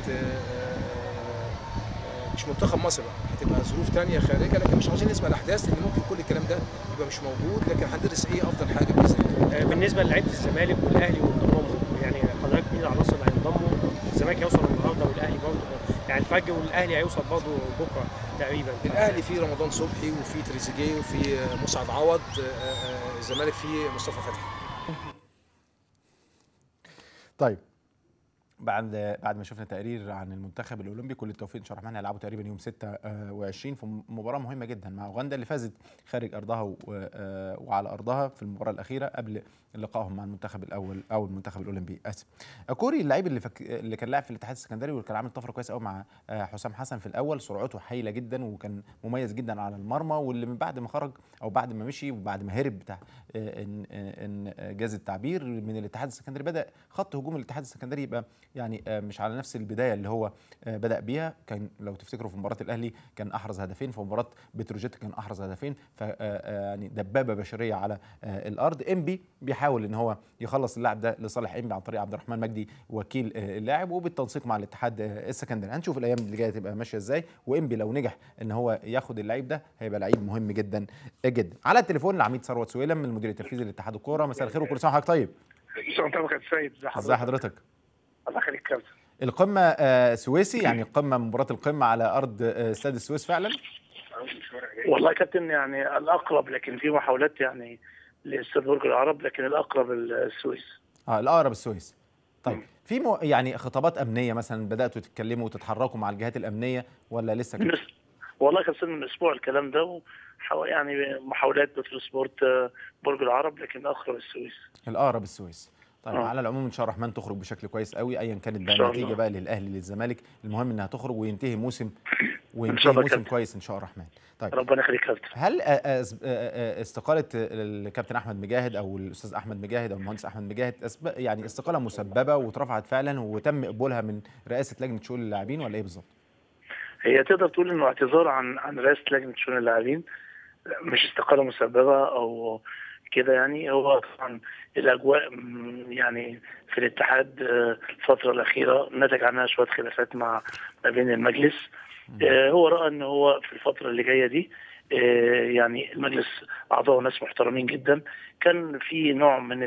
مش منتخب مصر بقى، هتبقى ظروف ثانية خارجه، لكن مش عاوزين نسبق الاحداث لان ممكن كل الكلام ده يبقى مش موجود، لكن هندرس ايه افضل حاجة باذن الله. بالنسبة للعيبة الزمالك والاهلي وانضمامهم، يعني حضرتك مين العناصر اللي هينضموا؟ الزمالك هيوصل النهارده والاهلي برضه، يعني الفجر والاهلي هيوصل برضه بكره تقريبا. الاهلي فيه رمضان صبحي وفيه تريزيجيه وفيه مسعد عوض، الزمالك فيه مصطفى فتحي. طيب بعد ما شفنا تقرير عن المنتخب الاولمبي، كل التوفيق ان شاء الله الرحمن. هيلعبوا تقريبا يوم 26 في مباراة مهمة جدا مع اوغندا اللي فازت خارج ارضها وعلى ارضها في المباراة الاخيرة قبل لقائهم مع المنتخب الاول او المنتخب الاولمبي، اسف. كوري اللعيب اللي كان لاعب في الاتحاد السكندري واللي كان عامل طفرة كويسة قوي مع حسام حسن في الاول، سرعته هايلة جدا وكان مميز جدا على المرمى، واللي من بعد ما خرج او بعد ما مشي وبعد ما هرب بتاع ان جاز التعبير من الاتحاد السكندري، بدا خط هجوم الاتحاد السكندري يبقى يعني مش على نفس البداية اللي هو بدا بيها. كان لو تفتكروا في مباراة الاهلي كان احرز هدفين، في مباراة بتروجيت كان احرز هدفين، ف يعني دبابة بشرية على الارض. انبي بيحاول ان هو يخلص اللاعب ده لصالح انبي عن طريق عبد الرحمن مجدي وكيل اللاعب، وبالتنسيق مع الاتحاد السكندري. هنشوف الايام اللي جاية تبقى ماشية ازاي، وانبي لو نجح ان هو ياخد اللعيب ده هيبقى لعيب مهم جدا جدا. على التليفون العميد ثروت سويلم المدير التنفيذي لاتحاد الكورة. مساء الخير وكل سنة وحضرتك طيب. ازي حضرتك؟ الله يخليك كابتن. القمه سويسي، يعني قمة مباراة القمه على ارض استاد السويس فعلا؟ والله يا كابتن يعني الاقرب، لكن في محاولات يعني لاستاد برج العرب، لكن الاقرب السويس. الاقرب السويس. طيب في يعني خطابات امنية مثلا بداتوا تتكلموا وتتحركوا مع الجهات الامنية ولا لسه كده؟ والله كان من اسبوع الكلام ده، يعني محاولات بتروسبورت، برج العرب، لكن الاقرب السويس. الاقرب السويس. طيب على العموم ان شاء الله الرحمن تخرج بشكل كويس قوي، ايا كانت بقى النتيجة بقى للاهلي للزمالك، المهم انها تخرج وينتهي موسم، وينتهي موسم كويس ان شاء الله الرحمن. طيب ربنا يخليك يا كابتن. هل استقالة الكابتن احمد مجاهد او الاستاذ احمد مجاهد او المهندس احمد مجاهد يعني استقالة مسببه واترفعت فعلا وتم قبولها من رئاسة لجنة شؤون اللاعبين ولا ايه بالظبط؟ هي تقدر تقول انه اعتذار عن رئاسة لجنة شؤون اللاعبين، مش استقالة مسببه او كده يعني. هو طبعا الاجواء يعني في الاتحاد الفترة الاخيرة نتج عنها شوية خلافات مع ما بين المجلس. هو راى ان هو في الفترة اللي جاية دي يعني المجلس اعضاء ناس محترمين جدا، كان في نوع من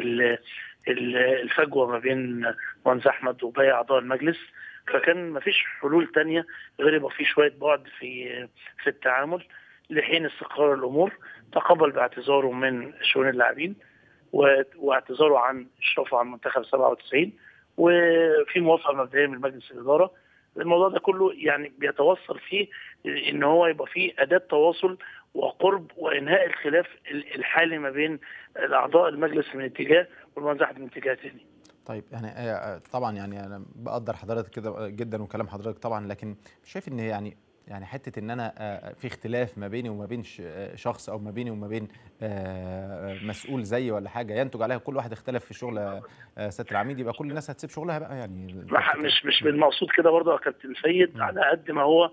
الفجوة ما بين مهندس احمد وباقي اعضاء المجلس، فكان ما فيش حلول تانية غير يبقى في شوية بعد في التعامل لحين استقرار الامور. تقبل باعتذاره من شؤون اللاعبين واعتذاره عن اشرافه عن منتخب 97، وفي موافقة مبدئية من مجلس الادارة. الموضوع ده كله يعني بيتوصل فيه ان هو يبقى فيه اداه تواصل وقرب وانهاء الخلاف الحالي ما بين الاعضاء المجلس من اتجاه والمهندس احمد من اتجاه ثاني. طيب يعني طبعا يعني انا بقدر حضرتك كده جدا وكلام حضرتك طبعا، لكن شايف ان يعني حتة ان انا في اختلاف ما بيني وما بين شخص او ما بيني وما بين مسؤول زيي ولا حاجة ينتج عليها كل واحد اختلف في الشغل سيادة العميد، يبقى كل الناس هتسيب شغلها بقى يعني. مش بالمقصود كده برضه يا كابتن سيد، على قد ما هو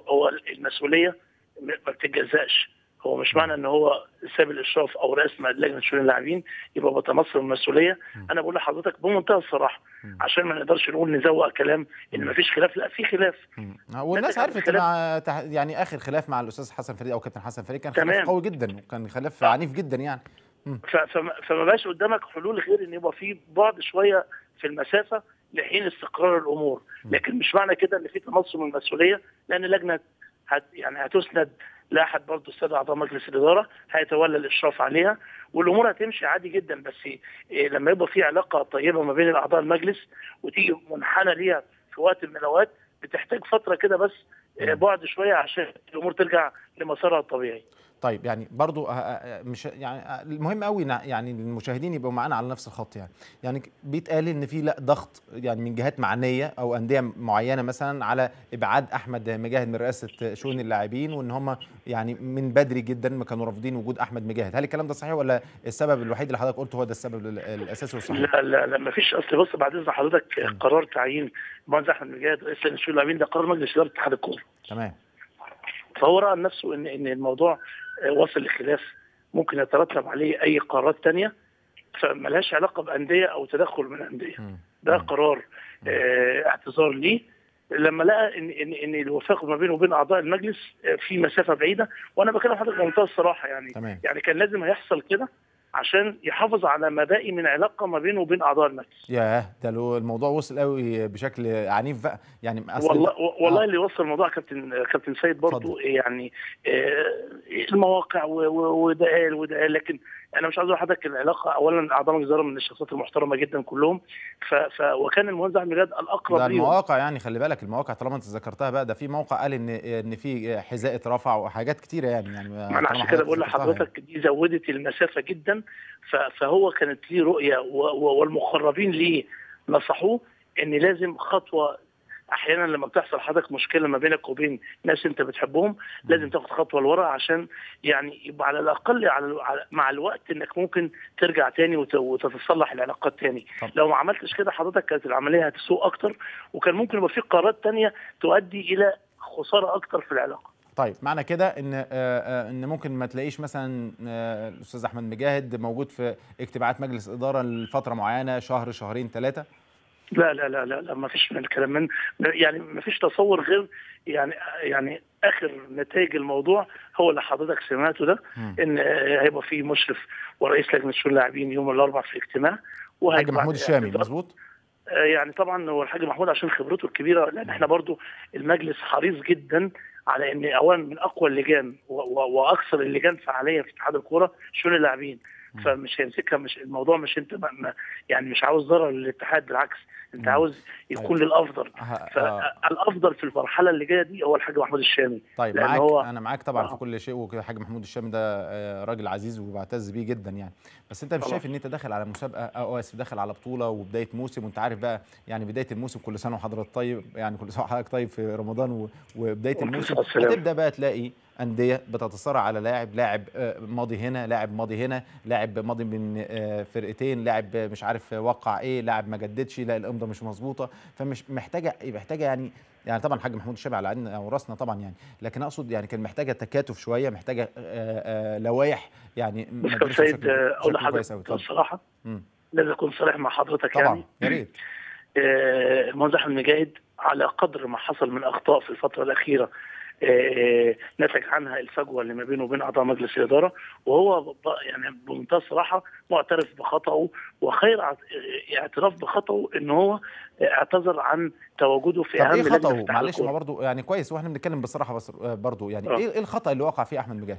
هو المسؤولية ما بتتجزأش. هو مش معنى ان هو ساب الاشراف او رئاسة لجنة شؤون اللاعبين يبقى بتنصل المسؤولية. انا بقول لحضرتك بمنتهى الصراحة عشان ما نقدرش نقول نزوق كلام ان ما فيش خلاف، لا في خلاف. والناس عرفت مع يعني اخر خلاف مع الاستاذ حسن فريد او كابتن حسن فريد كان خلاف قوي جدا وكان خلاف عنيف جدا يعني. فما بقاش قدامك حلول غير ان يبقى في بعد شوية في المسافة لحين استقرار الامور، لكن مش معنى كده ان في تنصل من المسؤولية، لان اللجنة يعني هتسند لاحد برضه السادة اعضاء مجلس الادارة هيتولى الاشراف عليها والامور هتمشي عادي جدا. بس لما يبقى في علاقة طيبة ما بين اعضاء المجلس وتيجي منحنى ليها في وقت من الاوقات بتحتاج فترة كده بس بعد شوية عشان الامور ترجع لمسارها الطبيعي. طيب يعني برضو مش يعني المهم قوي يعني المشاهدين يبقوا معانا على نفس الخط، يعني بيتقال ان في لا ضغط يعني من جهات معنية او اندية معينة مثلا على ابعاد احمد مجاهد من رئاسة شؤون اللاعبين، وان هم يعني من بدري جدا ما كانوا رافضين وجود احمد مجاهد. هل الكلام ده صحيح ولا السبب الوحيد اللي حضرتك قلته هو ده السبب الاساسي والصحيح؟ لا لا لا ما فيش. اصل بص بعد اذن حضرتك قرار تعيين المهندس احمد مجاهد رئيس لجنة شؤون اللاعبين ده قرار مجلس ادارة اتحاد الكورة. تمام. فهو راى نفسه ان الموضوع وصل لخلاف ممكن يترتب عليه اي قرارات ثانية فملهاش علاقة بانديه او تدخل من اندية. ده قرار اعتذار ليه لما لقى ان ان ان الوفاق ما بينه وبين اعضاء المجلس في مسافة بعيدة. وانا بكلم حضرتك بمنتهى الصراحة يعني. تمام. يعني كان لازم هيحصل كده عشان يحافظ على ما باقي من علاقة ما بينه وبين اعضاء المجلس. ياه ده لو الموضوع وصل قوي بشكل عنيف بقى يعني. والله اللي وصل الموضوع كابتن سيد برضو يعني المواقع وده قال وده قال، لكن انا مش عايز اقول لحضرتك العلاقة. اولا اعضاء مجلس الادارة من الشخصيات المحترمة جدا كلهم، وكان المهندس احمد مجاهد الاقرب ليهم. المواقع يعني خلي بالك المواقع طالما انت ذكرتها بقى، ده في موقع قال ان في حذاء اترفع وحاجات كتيرة يعني ما انا عشان كده بقول لحضرتك دي زودت المسافة جدا. فهو كانت ليه رؤية والمقربين ليه نصحوه ان لازم خطوة. احيانا لما بتحصل حضرتك مشكلة ما بينك وبين ناس انت بتحبهم لازم تاخد خطوة لورا عشان يعني يبقى على الاقل مع الوقت انك ممكن ترجع تاني وتتصلح العلاقات تاني. طب. لو ما عملتش كده حضرتك كانت العملية هتسوء اكتر، وكان ممكن يبقى في قرارات تانية تؤدي الى خسارة اكتر في العلاقة. طيب معنى كده ان ممكن ما تلاقيش مثلا الاستاذ احمد مجاهد موجود في اجتماعات مجلس ادارة لفترة معينة، شهر شهرين ثلاثة؟ لا لا لا لا لا ما فيش من الكلام من يعني ما فيش تصور غير يعني اخر نتائج الموضوع هو اللي حضرتك سمعته ده، ان هيبقى في مشرف ورئيس لجنة شؤون اللاعبين يوم الاربعاء في الاجتماع، الحاج محمود الشامي. مظبوط. يعني طبعا هو الحاج محمود عشان خبرته الكبيرة، لان احنا برضو المجلس حريص جدا على ان اولا من اقوى اللجان واكثر اللجان فعالية في اتحاد الكورة شؤون اللاعبين، فمش هيمسكها، مش الموضوع مش انت يعني مش عاوز ضرر للاتحاد، بالعكس انت عاوز يكون للافضل. فالافضل في المرحلة اللي جاية دي هو الحاج محمود الشامي. طيب معاك، هو انا معاك طبعا في كل شيء، والحاج محمود الشامي ده راجل عزيز وبعتز بيه جدا يعني. بس انت مش شايف ان انت داخل على مسابقة او اسف داخل على بطوله وبداية موسم، وانت عارف بقى يعني بداية الموسم، كل سنة وحضرتك طيب، يعني كل سنة وحضرتك طيب في رمضان وبداية الموسم هتبدا بقى تلاقي أندية بتتصارع على لاعب ماضي هنا، لاعب ماضي هنا، لاعب ماضي من فرقتين، لاعب مش عارف وقع ايه، لاعب ما جددش، لا الامضه مش مظبوطة. فمش محتاجه يعني طبعا الحاج محمود الشامي على عيننا وراسنا طبعا يعني، لكن اقصد يعني كان محتاجه تكاتف شوية، محتاجه لوائح يعني. بس سيد اقول لحضرتك الصراحة لازم اكون صريح مع حضرتك طبعا يعني يا ريت. المهندس احمد مجاهد على قدر ما حصل من اخطاء في الفترة الاخيرة نتج عنها الفجوة اللي ما بينه وبين اعضاء مجلس الادارة، وهو يعني بمنتهى الصراحة معترف بخطئه، وخير اعتراف بخطئه ان هو اعتذر عن تواجده في اهم لجنة. طب ايه خطأه؟ معلش ما برضه يعني كويس واحنا بنتكلم بصراحة، بس برضه يعني ايه الخطأ اللي وقع فيه احمد مجاهد؟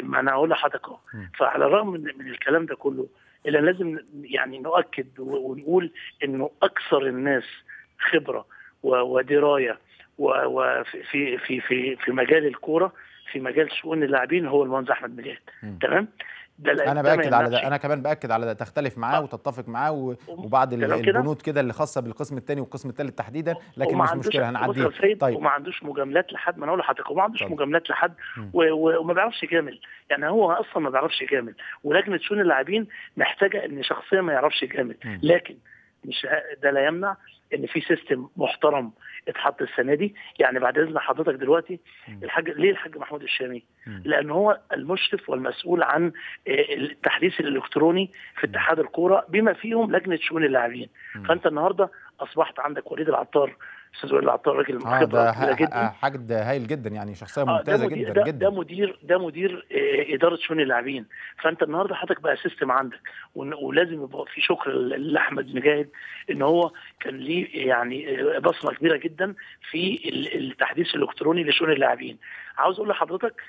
ما انا هقول لحضرتك. فعلى الرغم من الكلام ده كله، الا لازم يعني نؤكد ونقول انه اكثر الناس خبره ودراية وفي في في في مجال الكورة، في مجال شؤون اللاعبين، هو المهندس احمد مجاهد. تمام؟ ده انا باكد على ده، انا كمان باكد على ده، تختلف معاه وتتفق معاه وبعض البنود كده اللي خاصة بالقسم الثاني والقسم الثالث تحديدا، لكن مش مشكلة هنعديها. طيب، وما عندوش مجاملات لحد، ما انا اقول لحضرتك وما عندوش مجاملات لحد، وما بيعرفش يجامل، يعني هو اصلا ما بيعرفش يجامل، ولجنه شؤون اللاعبين محتاجه ان شخصية ما يعرفش يجامل. لكن مش ده لا يمنع ان في system محترم اتحط السنة دي. يعني بعد اذن حضرتك دلوقتي الحاج، ليه الحاج محمود الشامي؟ لان هو المشرف والمسؤول عن التحديث الالكتروني في اتحاد الكورة بما فيهم لجنة شؤون اللاعبين. فانت النهارده اصبحت عندك وليد العطار، استاذ وليد العطار راجل خبره كبيرة جدا، حاجة هايل جدا يعني، شخصية ممتازة جدا جدا. ده مدير ادارة شؤون اللاعبين. فانت النهارده حضرتك بقى system عندك، ولازم يبقى في شكر لاحمد مجاهد ان هو كان ليه يعني بصمة كبيرة جدا في التحديث الالكتروني لشؤون اللاعبين. عاوز اقول لحضرتك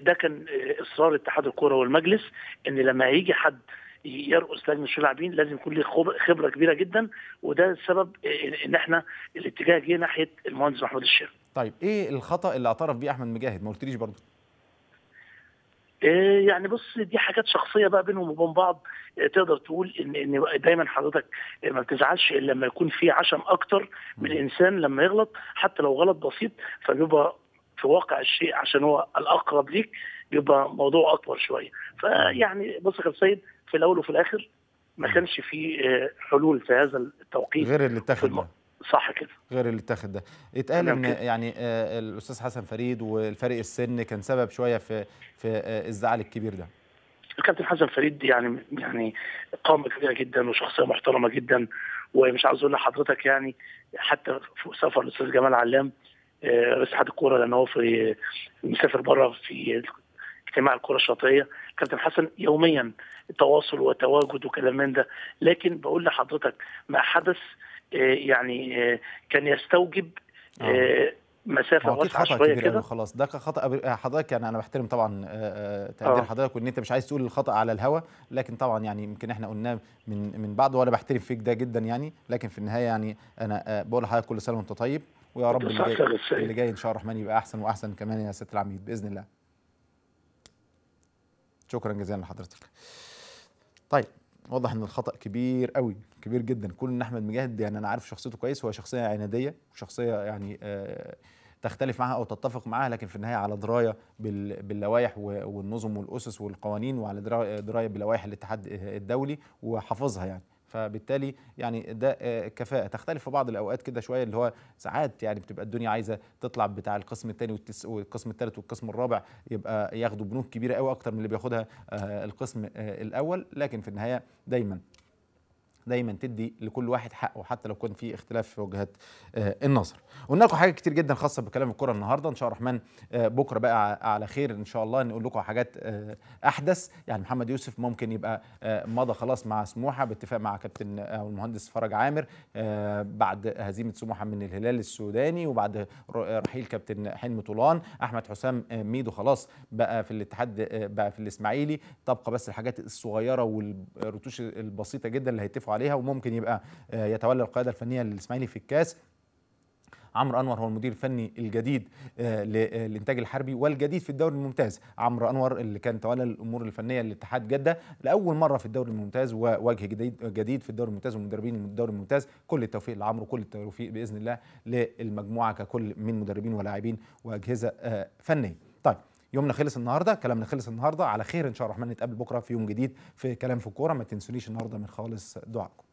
ده كان اصرار اتحاد الكورة والمجلس ان لما يجي حد يرقص لجنة شؤون اللاعبين لازم يكون ليه خبره كبيرة جدا، وده السبب ان احنا الاتجاه جه ناحية المهندس محمود الشامي. طيب ايه الخطا اللي اعترف بيه احمد مجاهد؟ ما قلتليش برضه. يعني بص، دي حاجات شخصية بقى بينهم وبين بعض. تقدر تقول ان دايما حضرتك ما بتزعلش الا لما يكون في عشم اكتر من الانسان لما يغلط، حتى لو غلط بسيط، فبيبقى في واقع الشيء عشان هو الاقرب ليك بيبقى موضوع اكبر شوية. فيعني بص يا سيد، في الاول وفي الاخر ما كانش في حلول في هذا التوقيت غير اللي اتاخد ده. صح كده، غير اللي اتاخد ده. اتقال ان يعني الاستاذ حسن فريد والفرق السن كان سبب شوية في الزعل الكبير ده. الكابتن حسن فريد يعني قامه كبيرة جدا وشخصية محترمه جدا، ومش عاوز اقول لحضرتك يعني حتى في سفر الاستاذ جمال علام رئيس اتحاد الكورة، لان هو في مسافر بره في اجتماع الكره الشاطئيه، كابتن حسن يوميا تواصل وتواجد وكلام من ده. لكن بقول لحضرتك ما حدث يعني كان يستوجب مسافة واسعة شوية كده. خلاص ده خطا حضرتك، يعني انا بحترم طبعا تقدير حضرتك وان انت مش عايز تقول الخطا على الهوا، لكن طبعا يعني يمكن احنا قلناه من بعد، وانا بحترم فيك ده جدا يعني، لكن في النهاية يعني انا بقول لحضرتك كل سنة وانت طيب، ويا رب اللي جاي ان شاء الله الرحمن يبقى احسن واحسن كمان يا سيادة العميد باذن الله. شكرا جزيلا لحضرتك. طيب واضح ان الخطأ كبير قوي، كبير جدا. كون ان احمد مجاهد يعني انا عارف شخصيته كويس، هو شخصية عناديه وشخصية يعني تختلف معها او تتفق معها، لكن في النهاية على دراية باللوائح والنظم والاسس والقوانين، وعلى دراية بلوائح الاتحاد الدولي وحافظها يعني. فبالتالي يعني ده كفاءة. تختلف في بعض الأوقات كده شوية، اللي هو ساعات يعني بتبقى الدنيا عايزة تطلع بتاع القسم الثاني والقسم الثالث والقسم الرابع، يبقى ياخدوا بنوك كبيرة قوي أكتر من اللي بياخدها القسم الأول، لكن في النهاية دايما تدي لكل واحد حقه حتى لو كان في اختلاف في وجهات النظر. قلنا لكم حاجات كتير جدا خاصة بكلام الكره النهارده، ان شاء الله الرحمن بكره بقى على خير ان شاء الله نقول لكم حاجات احدث. يعني محمد يوسف ممكن يبقى مضى خلاص مع سموحه باتفاق مع كابتن او المهندس فرج عامر بعد هزيمة سموحه من الهلال السوداني وبعد رحيل كابتن حلمي طولان. احمد حسام ميدو خلاص بقى في الاتحاد، بقى في الاسماعيلي، تبقى بس الحاجات الصغيرة والرتوش البسيطة جدا اللي هيتفقوا عليها. عليها، وممكن يبقى يتولى القيادة الفنية للاسماعيلي في الكاس. عمرو انور هو المدير الفني الجديد للانتاج الحربي والجديد في الدوري الممتاز. عمرو انور اللي كان تولى الامور الفنية لاتحاد جده لاول مرة في الدوري الممتاز، ووجه جديد في الدوري الممتاز ومدربين الدوري الممتاز. كل التوفيق لعمرو، كل التوفيق باذن الله للمجموعة ككل من مدربين ولاعبين واجهزة فنية. طيب يومنا خلص النهارده، كلامنا خلص النهارده، على خير ان شاء الله الرحمن نتقابل بكره في يوم جديد في كلام في الكورة. ما تنسونيش النهارده من خالص دعائكم.